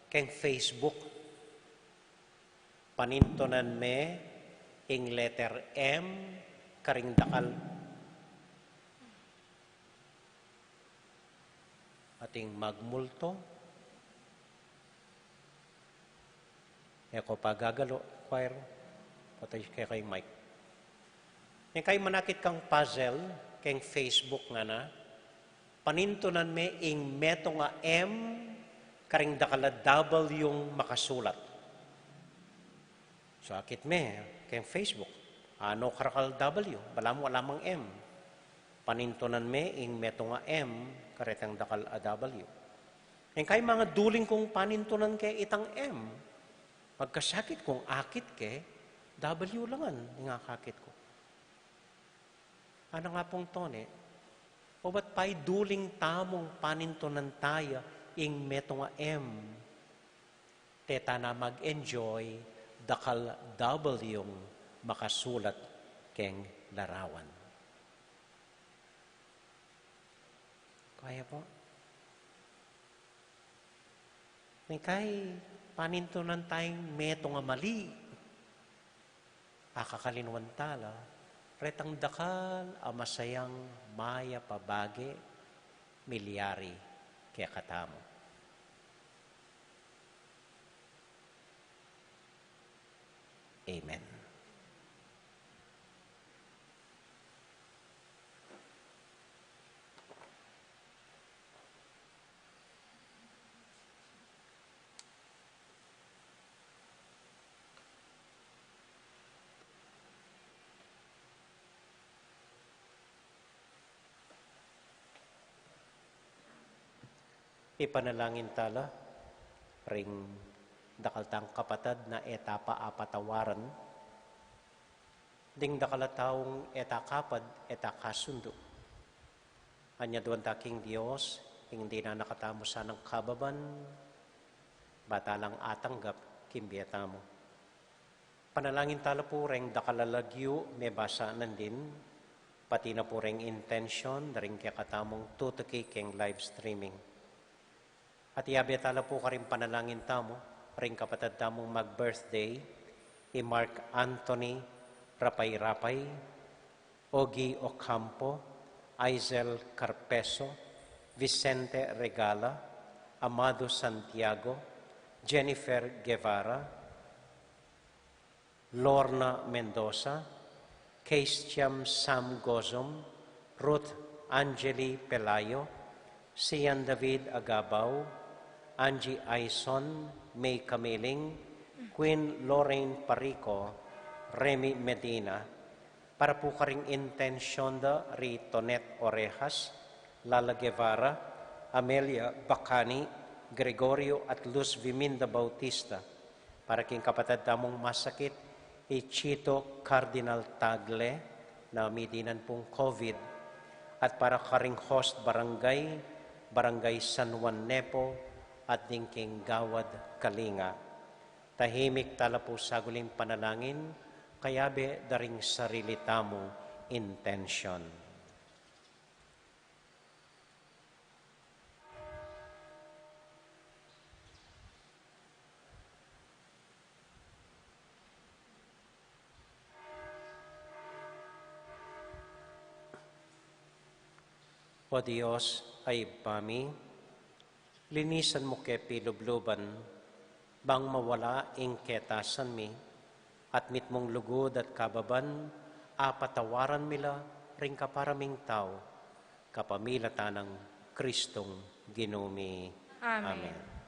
keng Facebook, panintunan me ing letter M karing dakal. Ating magmulto. E ko pa gagalu, choir. Patay kekayu ing mic. Neng kayi manakit kang puzzle keng Facebook, ngana, panintunan me ing metung a M karing dakal a W ing makasulat. So, akit me keng Facebook, ano karakal W, balamu ala mang M. Panintunan me ing metung a M karetang dakal a W. Neng kayi mangaduling kung panintunan ke itang M, magkasakit kung akit ke, W la ngan ing akakit ku. Ngana nang Apung Tony, obat paiduling tamung panintunan taya ing metung a M, teta na mag-enjoy dakal W ing makasulat keng larawan. Kaya po? Neng kayi panintunan tayang metung a mali, akakalinuan tala retang dakal a masayang mayap a bage milyari kekatamu. Amen. Ipanalangin tala ring dakal tang kapatad na e ta pa apatawaran, ding dakal a taung e ta kapad, e ta kasundu. Anyaduan ta king Dios ing dinan na katamu sanang kababan, ba ta lang atanggap king bie tamu. Panalangin tala pu reng dakal a lagyu mebasa nandin, pati na pu reng intensyon da ring kekatamung tutuki keng live streaming. At iyabe tala pu karing panalangin tamu ring kapatad tamung mag-birthday, i Mark Anthony Rapay-Rapay, Ogie Ocampo, Aizel Carpeso, Vicente Regala, Amado Santiago, Jennifer Guevara, Lorna Mendoza, Keistiam Sam Gozom, Ruth Angeli Pelayo, Sian David Agabao, Angie Aison, May Camiling, Queen Lorraine Parico, Remy Medina, para pu karing intensyon da ri Tonet Orejas, Lala Guevara, Amelia Bacani, Gregorio at Luz Viminda Bautista, para king kapatad tamung masakit, i Chito Cardinal Tagle, na midinan pung COVID, at para karing host barangay, Barangay San Juan Nepo, at ding king gawad Kalinga. Tahimik tala pu saguling panalangin, kayabe da ring sarili tamung intensyon. O Dios a Ibpa mi, linisan mu ke pilubluban, bang mawala ing ketasan mi, at mitmung lugud at kababan, apatawaran mi la ring kapara ming tau, kapamilatan nang Kristong Ginu mi. Amen. Amen.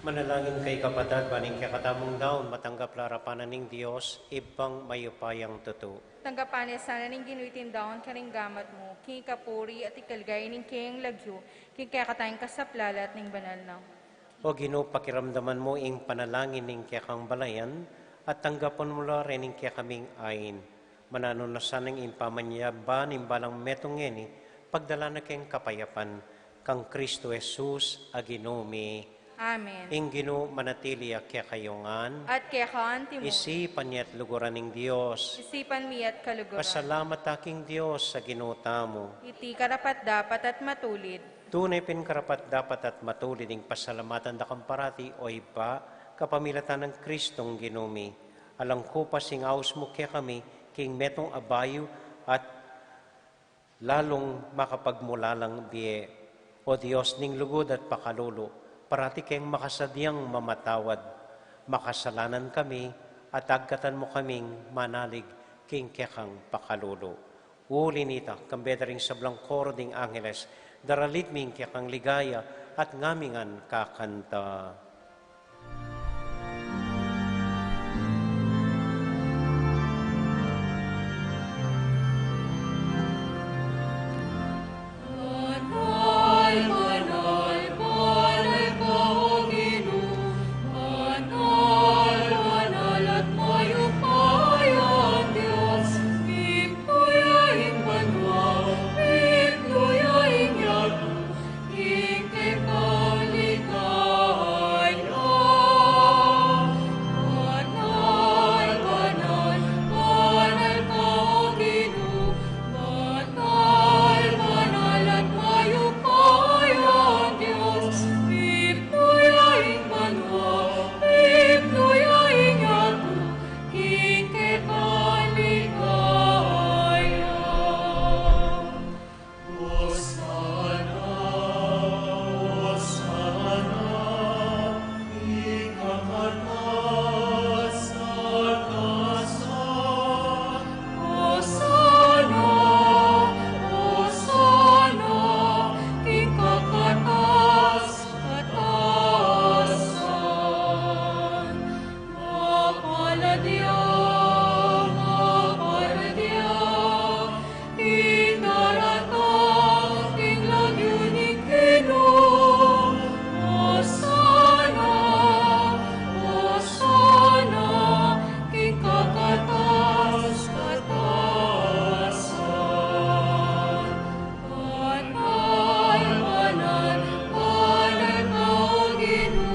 Manalangin kayu, kapatad, ban ing kekatamung daun matanggap la arapan na ning Dios, Ibpang mayupayang tutu. Tanggapan na sana ning Ginu iting daun karing gamat mu, king kapurian at ikaligaya ning kayang lagyu, king kekatamung kasaplalan at ning banal na. O Ginu, pakiramdaman mu ing panalangin ning kekang balayan, at tanggapan mu la rin ing kekaming ain. Mananu na sana ing pamanyamba ning balang metung ngeni, pagdala na keng kapayapan, kang Kristo Jesus a Ginu mi. Amen. Ing Ginu manatili ya kekayu ngan. At keka anti mu. Isipan ye at luguran ing Dios. Isipan mi at kaluguran. Pasalamat ta king Dios a Ginu tamu. Iti karapat-dapat at matulid. Tune pin karapat-dapat at matulid ing pasalamatan da kang parati, o Ibpa, kapamilatan nang Kristong Ginu mi. Alang kupas ing aus mu kekami, king metung a bayu at lalung makapagmulalang bie. O Dios ning lugud at pakalulu, parati keng makasadyang mamatawad. Makasalanan kami, at agkatan mu kaming manalig king kekang pakalulu. Uli nita, kambe da ring sablang koro ding angeles, daralit mi ing kekang ligaya, at ngamingan kakanta. Banal, banal, banal ka, O Ginu, banal, banal at mayupayang Dios, mipnu ya ing banua, mipnu ya ing yatu, king kekang ligaya. Banal, banal, banal ka, O Ginu, banal, banal at mayupayang Dios, mipnu ya ing banua, mipnu ya ing yatu, king kekang ligaya. Hosana, Hosana, king kakatas-katasan. Hosana, Hosana, king kakatas-katasan. Mapalad ya, mapalad ya, ing daratang king lagyu ning Ginu. Hosana, Hosana, king kakatas-katasan. Banal, banal, banal ka, O Ginu,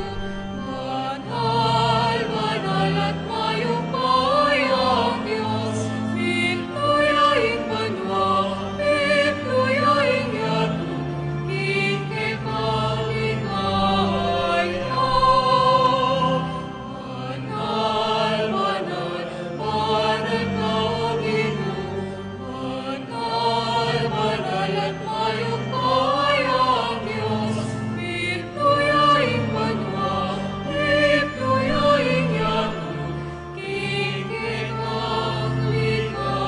banal, banal at mayupayang Dios, mipnu ya ing banua, mipnu ya ing yatu, king kekang ligaya. Banal, banal, banal ka, O Ginu, banal, banal at mayupayang Dios, mipnu ya ing banua, mipnu ya ing yatu, king kekang ligaya.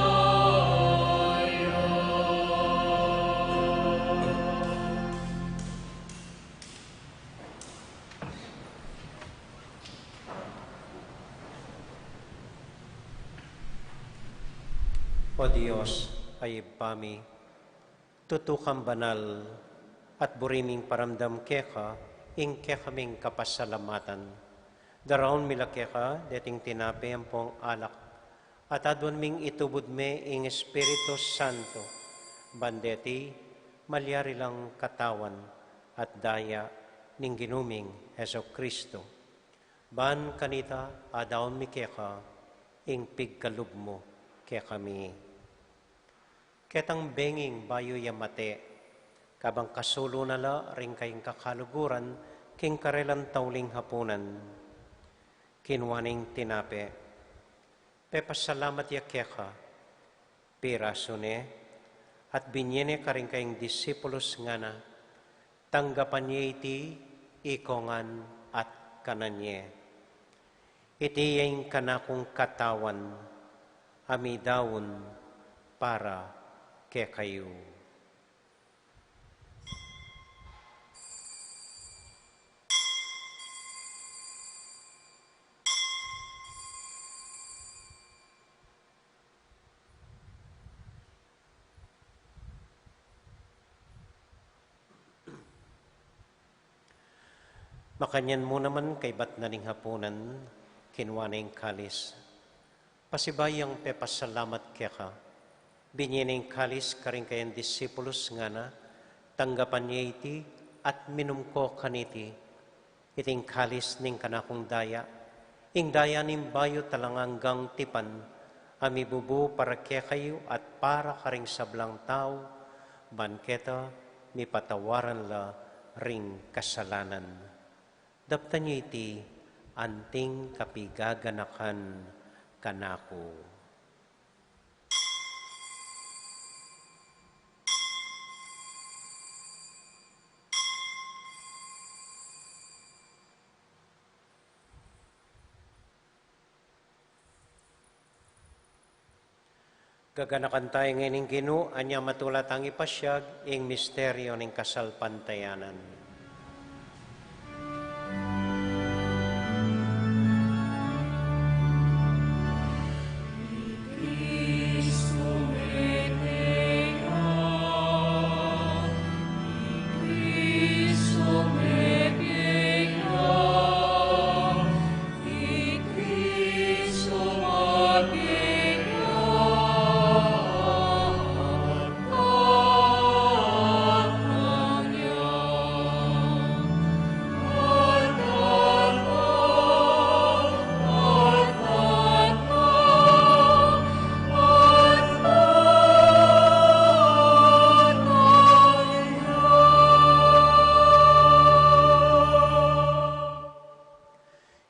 O Dios a Ibpa mi, tutu kang banal, at buri ming paramdam keka ing kekaming kapasalamatan. Daraun mi la keka deting tinape ampong alak, at aduan ming itubud me ing Espiritu Santo, ban deti malyari lang katawan at daya ning Ginu ming Jesucristo. Ban kanita adaun mi keka ing pigkalub mu kekami. Ketang benging bayu ya mate, kabang kasulu na la ring kayang kakaluguran king karelang tauling hapunan, kinua neng tinape, pepasalamat ya keka, pirasu ne, at binye ne karing kayang disipulus, ngana, tanggapan ye iti ikongan at kanan ye. Iti ya ing kanakung katawan a midaun para kekayu. Makanyan mu naman kaybat na ning hapunan, kinua ne ing kalis. Pasibayu yang pepasalamat keka, binye ne ing kalis karing kayang disipulus, ngana, tanggapan ye iti at minum ko kaniti. Iti ing kalis ning kanakung daya, ing daya ning bayu at alang anggang tipan, a mibubu para kekayu at para karing sablang tau, ban keta mipatawaran la ring kasalanan. Daptan ye iti anting kapigaganakan kanaku. Gaganakan taya ngeni ing Ginu, anya matula tang ipasiag ing misteryu ning kasalpantayanan.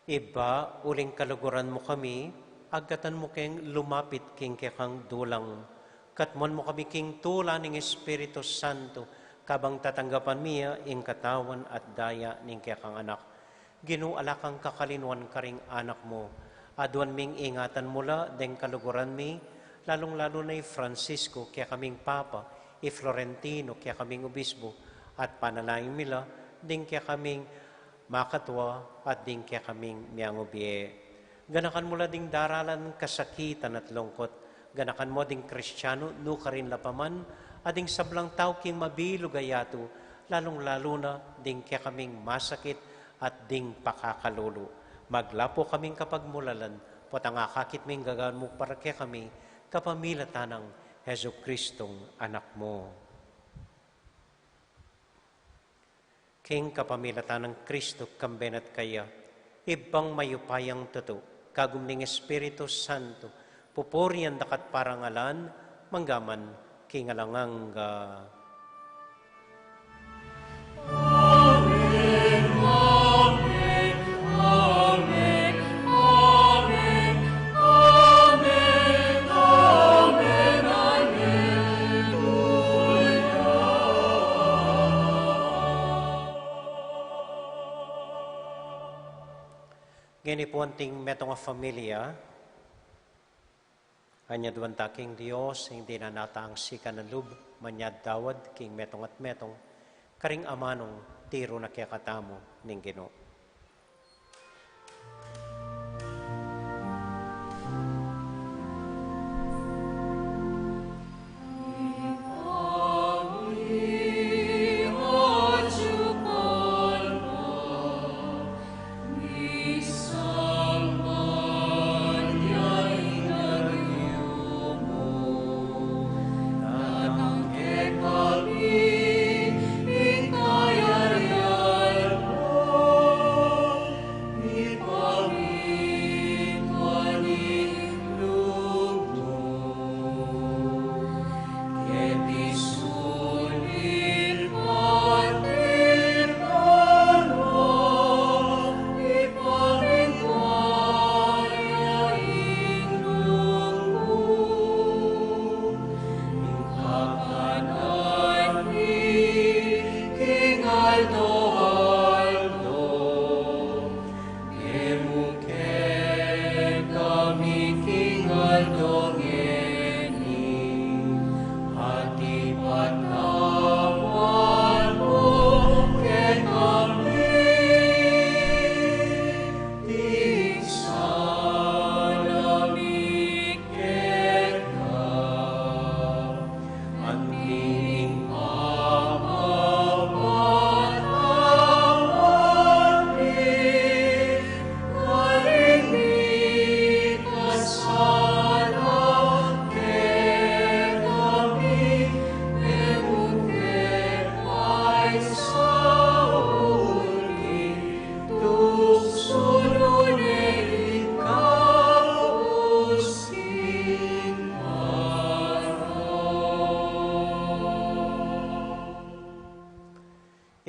Ibpa, uling kaluguran mu kami, agkatan mu keng lumapit king kekang dulang. Katmuan mu kami king tula ning Espiritu Santo, kabang tatanggapan mi ya ing katawan at daya ning kekang Anak. Ginu, ala kang kakalinuan karing anak mu. Aduan ming ingatan mu la deng kaluguran mi, lalung-lalu na i Francisco, kekaming Papa, i Florentino, kekaming Obispo, at panalangin mi la ding kekaming makatua at ding kekaming miangubie. Ganakan mu la ding daralan kasakitan at lungkut. Ganakan mu ding Kristiano nukarin la pa man, at ding sablang tau king mabilug a yatu, lalung-lalu na ding kekaming masakit at ding pakakalulu. Maglapu kaming kapagmulalan, potang akakit ming gagawan mu para kekami, kapamilatan nang Jesucristong Anak mu. King kapamilatan nang Kristo, kambe na at kaya, Ibpang mayupayang tutu, kagum ning Espiritu Santo, pupurian da ka at parangalan, mangga man king alang angga. Ngeni pu anting metung a familia, anyaduan ta king Dios, ing dinan na tang sikan a lub, manyad dawad king metung at metung, karing amanung tiru na kekatamu ning Ginu.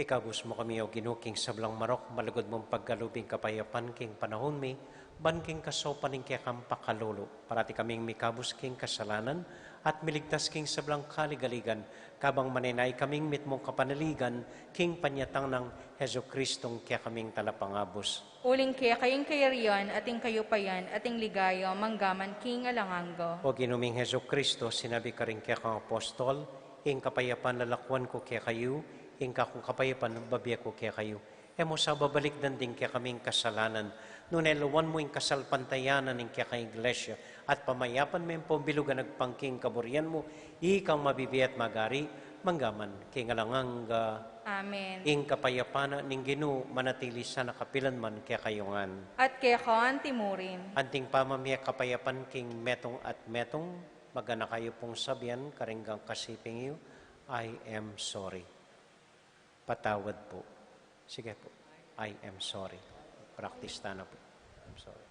Ikabus mu kami, O Ginu, king sablang marok, malugud mung pagkalub ing kapayapan king panahun mi, ban king kasaupan ning kekang pakalulu, parati kaming mikabus king kasalanan, at miligtas king sablang kaligaligan, kabang manenaya kaming mitmung kapanaligan, king panyatang nang Jesucristong kekaming Talapangabus. Uling keka ing kayarian, at ing kayupayan, at ing ligaya, manggaman king alang angga. O Ginu ming Jesucristo, sinabi karing kekang apostol, ing kapayapan lalakwan ku kekayu, ing kakung kapayapan babie ku kekayu. E mu sa babalikdan ding kekaming kasalanan, nune lawan mu ing kasalpantayanan ning kekang Iglesia, at pamayapan me ing pambilugan agpang king kaburian mu, ikang mabibie at magari, manggaman king alang angga. Amen. Ing kapayapan na ning Ginu manatili sana kapilan man kekayu ngan. At keka anti murin. Anting pamamie kapayapan king metung at metung, maganaka yu pung sabian karing gangkasiping yu, "I am sorry." Patawad po. Sige po. "I am sorry." Practice tana po. "I'm sorry."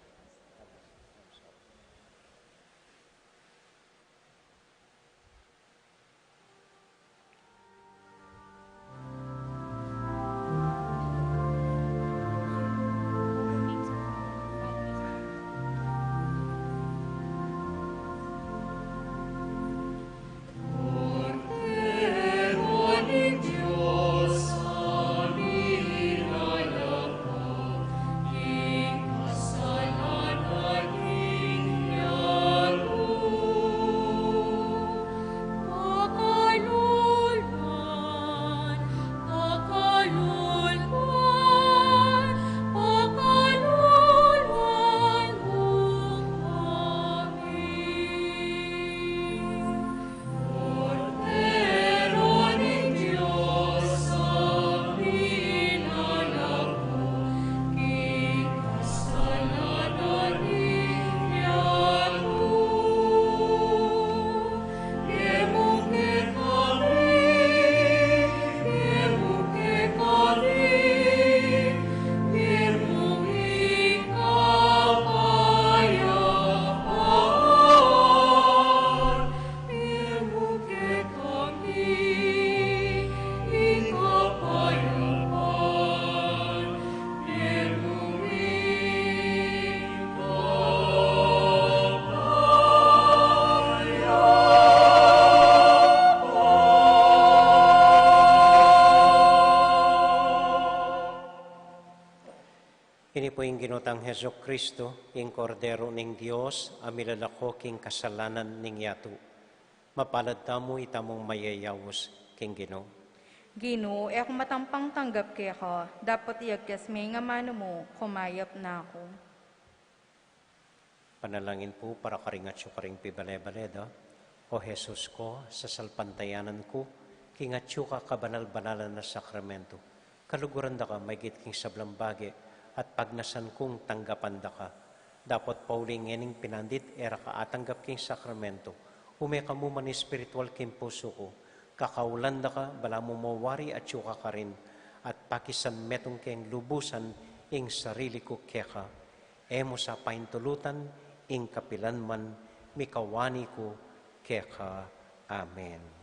Ini pu ing Ginu tang Jesucristo, ing Kordero ning Dios, a milalako king kasalanan ning yatu. Mapalad tamu, itamung mayayaus king Ginu. Ginu, e ku matampang tanggap keka, dapot iyagkas me ing amanu mu, kumayap na ku. Panalangin pu para karing atyu karing pibale-bale da. O Jesus ko, sasalpantayanan ku king atyu ka kabanal-banalan a sakramento, kaluguran da ka maigit king sablang bage, at pagnasan kung tanggapan da ka. Dapot pauli ngening pinandit e ra ka atanggap king sakramento, ume ka mu man espiritual king pusu ku, kakaulan da ka, balamu mawari atyu ka karin, at pakisan metung keng lubusan ing sarili ku keka. E mu sa paintulutan ing kapilan man, mikawani ku keka. Amen.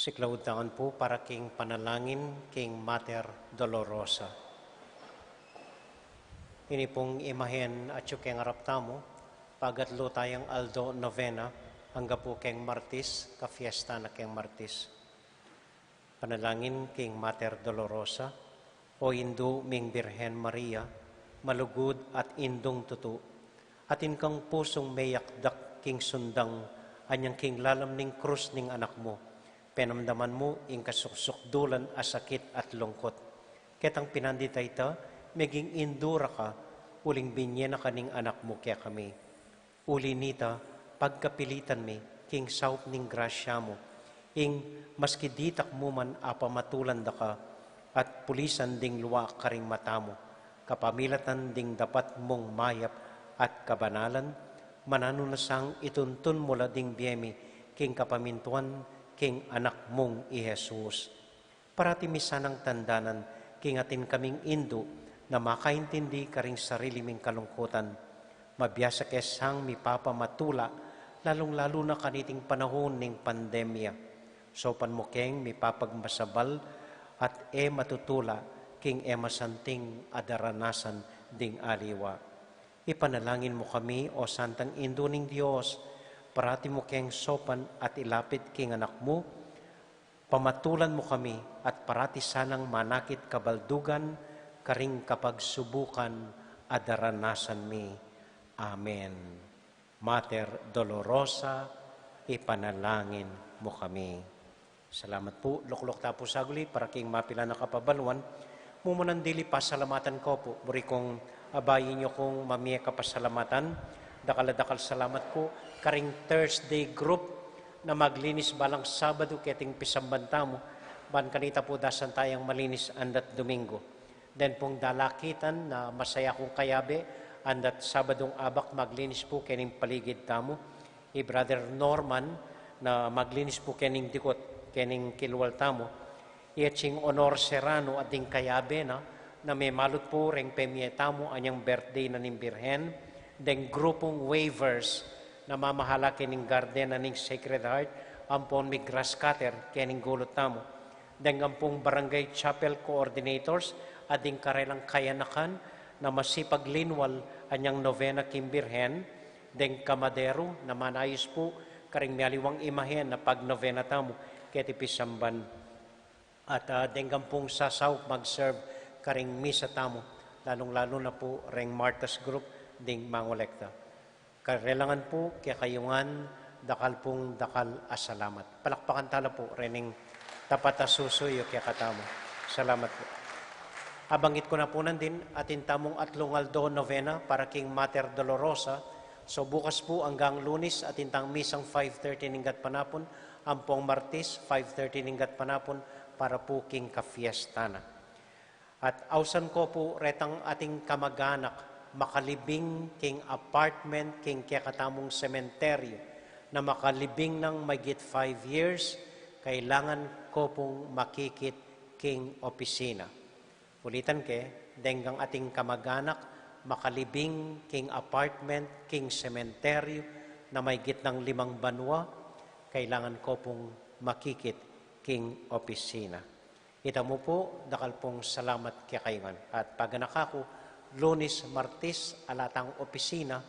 Siklaud tamu pu para king panalangin king Mater Dolorosa. Ini pung imahen atyu keng arap tamu, pagatlu tayang aldo novena, angga pu keng Martis, kafiesta na keng Martis. Panalangin king Mater Dolorosa. O Indu ming Birhen Maria, malugud at indung tutu, atin kang pusung meyakdak king sundang anyang king lalam ning krus ning Anak mu, penamdaman mu ing kasuksukdulan a sakit at lungkut. Ketang pinandit a ita, meging indu ra ka, uling binye na ka ning Anak mu kekami. Uli nita, pagkapilitan mi king saup ning grasya mu, ing maski ditak mu man apamatulan da ka, at pulisan ding lua karing mata mu, kapamilatan ding dapat mung mayap at kabanalan, mananu na sang ituntun mu la ding bie mi king kapamintuan king Anak mung i Jesus. Parati mi sanang tandanan king atin kaming indu na makaintindi karing sarili ming kalungkutan. Mabiasa ke sang mipapamatula, lalung-lalu na kaniting panahun ning pandemya. Saupan mu keng mipapagmasabal at e matutula king e masanting a daranasan ding aliwa. Ipanalangin mu kami, O Santang Indu ning Dios, parati mu keng saupan at ilapit king Anak mu, pamatulan mu kami at parati sanang manakit kabaldugan karing kapagsubukan a daranasan mi. Amen. Mater Dolorosa, ipanalangin mu kami. Salamat pu. Lukluk ta pu saguli para king mapilan a kapabaluan. Mumunan dili, pasalamatan ku pu. Buri kung abayin yu kung mamie kapasalamatan. Dakal a dakal salamat pu karing Thursday group na maglinis balang Sabadu keting pisamban tamu. Ban kanita pu dasan tayang malinis andat Domingo. Den pung dalakitan na masaya kung kayabe, andat Sabadung abak maglinis pu kening paligid tamu. I Brother Norman na maglinis pu kening dikut, kening kilwal tamu. I Etsing Honor Serrano at ding kayabe na, na memalut pu reng pemie tamu anyang birthday na ning Birhen, deng grupung Wavers na mamahala kening garden na ning Sacred Heart, ampon mi grass cutter kening gulut tamu. Deng ampung barangay chapel coordinators, at ding karelang kayanakan na masipag linwal anyang novena king Birhen, deng kamaderu na manayus pu karing mialiwang imahen na pagnovena tamu keti pisamban. At, ah, deng ampung sasaup mag-serve karing misa tamu, lalung-lalu na pu reng Martha's Group ding mangolekta. Karelangan pu kekayu ngan dakal pung dakal a salamat. Palakpakan tala pu rening tapat a susuyu kekatamu. Salamat pu. Abangit ku na pu nandin, atin tamung atlung aldo novena para king Mater Dolorosa. So bukas pu anggang Lunis, atin tang misang five thirty ning gatpanapun, ampong Martis, five thirty ning gatpanapun, para pu king kafiesta na. At ausan ko pu retang ating kamag-anak makalibing king apartment king kekatamung sementeryo na makalibing nang maygit five years, kailangan ko pung makikit king opisina. Ulitan ke, deng ating kamag-anak makalibing king apartment king sementeryo na maygit nang limang banwa, kailangan ko pung makikit king opisina. Itamu pu, dakal pung salamat kekayu ngan. At paganaka ku, Lunis, Martis, ala tang opisina,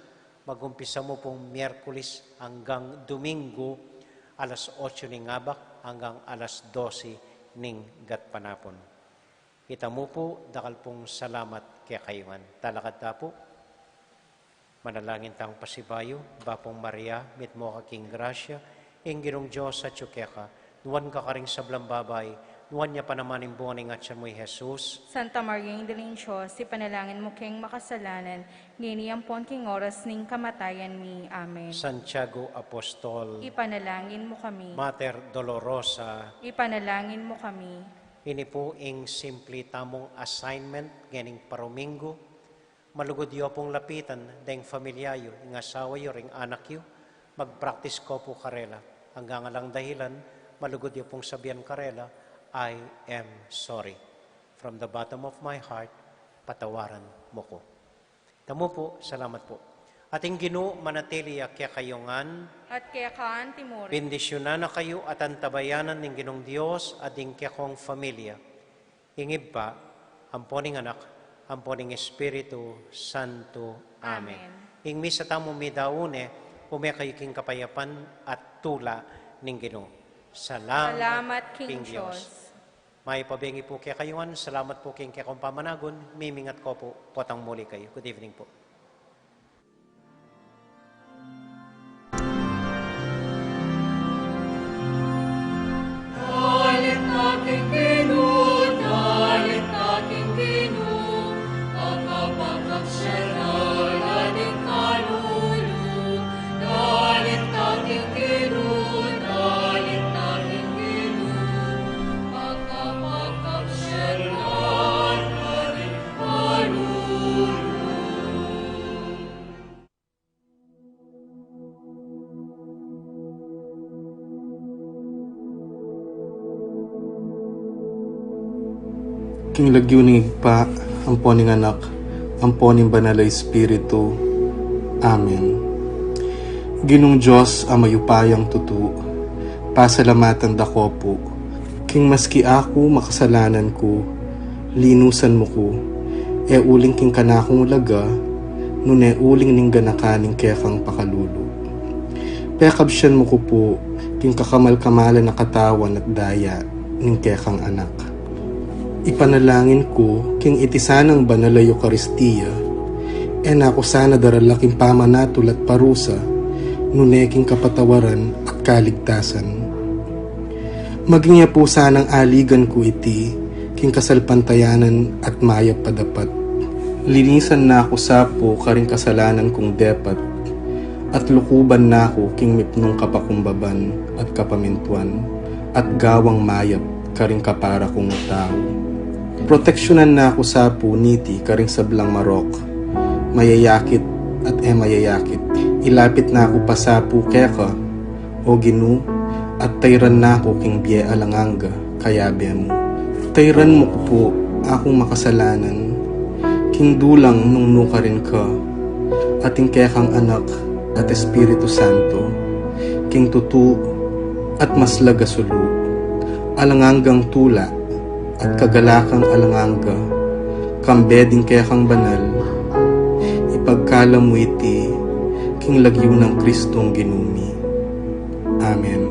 magumpisa mu pung Miyerkules anggang Domingo, alas otso ning abak anggang alas dose ning gatpanapun. Itamu pu, dakal pung salamat kekayu ngan. Talakad ta pu. Manalangin tang pasibayu. Bapu Maria, mitmu ka king grasya, ing Ginung Dios atyu keka, nuan ka karing sablang babai, nuan ya pa naman ing bunga ning atyan mu, i Jesus. Santa Maria, Indu ning Dios, ipanalangin mu keng makasalanan, ngeni ampon king oras ning kamatayan mi. Amen. Santiago Apostol, ipanalangin mu kami. Mater Dolorosa, ipanalangin mu kami. Ini pu ing simpli tamung assignment ngening paruminggu. Malugud yu pung lapitan deng familia yu, ing asawa yu, ring anak yu, mag-practice ko pu karela. Anggang alang dahilan, malugud yu pung sabian karela, "I am sorry. From the bottom of my heart, patawaran mu ku." Tamu pu, salamat pu. At ing Ginu manatili ya kekayu ngan. At keka antimurin. Bendisyunan na kayu at antabayanan ning Ginung Dios at ding kekong familia. Ing Ibpa, ampo ning Anak, ampo ning Espiritu Santo. Amen. Amen. Ing misa tamu midaun ne, ume kayu king kapayapan at tula ning Ginu. Salamat, Salamat king king Dios. Dios. Mayap a bengi pu kekayu ngan, salamat pu king kekong pamanagun, mimingat ko pu, potang muli kayu. Good evening pu. King lagyu ning Ibpa, ampo ning Anak, ampo ning Banal a Espiritu. Amen. Ginung Dios a mayupayang tutu, pasalamatan da ko pu, king maski aku makasalanan ku, linusan mu ku, e uling king kanakung laga, nune uling ning ganakan ning kekang pakalulu. Pekabsian mu ku pu, king kakamal-kamalan a katawan at daya ning kekang Anak. Ipanalangin ku, king iti sanang banal a Eukaristia, e na ku sana darala king pamanatul at parusa, nune king kapatawaran at kaligtasan. Maging ya pu sanang aligan ku iti, king kasalpantayanan at mayap a dapat. Linisan na ku sa pu karing kasalanan kung depat, at lukuban na ku king mipnung kapakumbaban at kapamintuan, at gawang mayap karing kapara kung tau. Proteksyunan na ku sa pu niti karing sablang marok, mayayakit at e mayayakit. Ilapit na ku pa sa pu keka, O Ginu, at tayran na ku king bie alang angga, kayabe mu. Tayran mu ku pu akung makasalanan, king dulang nung nukarin ka, at ing kekang Anak at Espiritu Santo, king tutu at maslag a sulu, alang anggang tula, at kagalakang alang angga, kambe ding kekang banal, ipagkalub mu iti, king lagyu nang Kristong Ginu mi. Amen.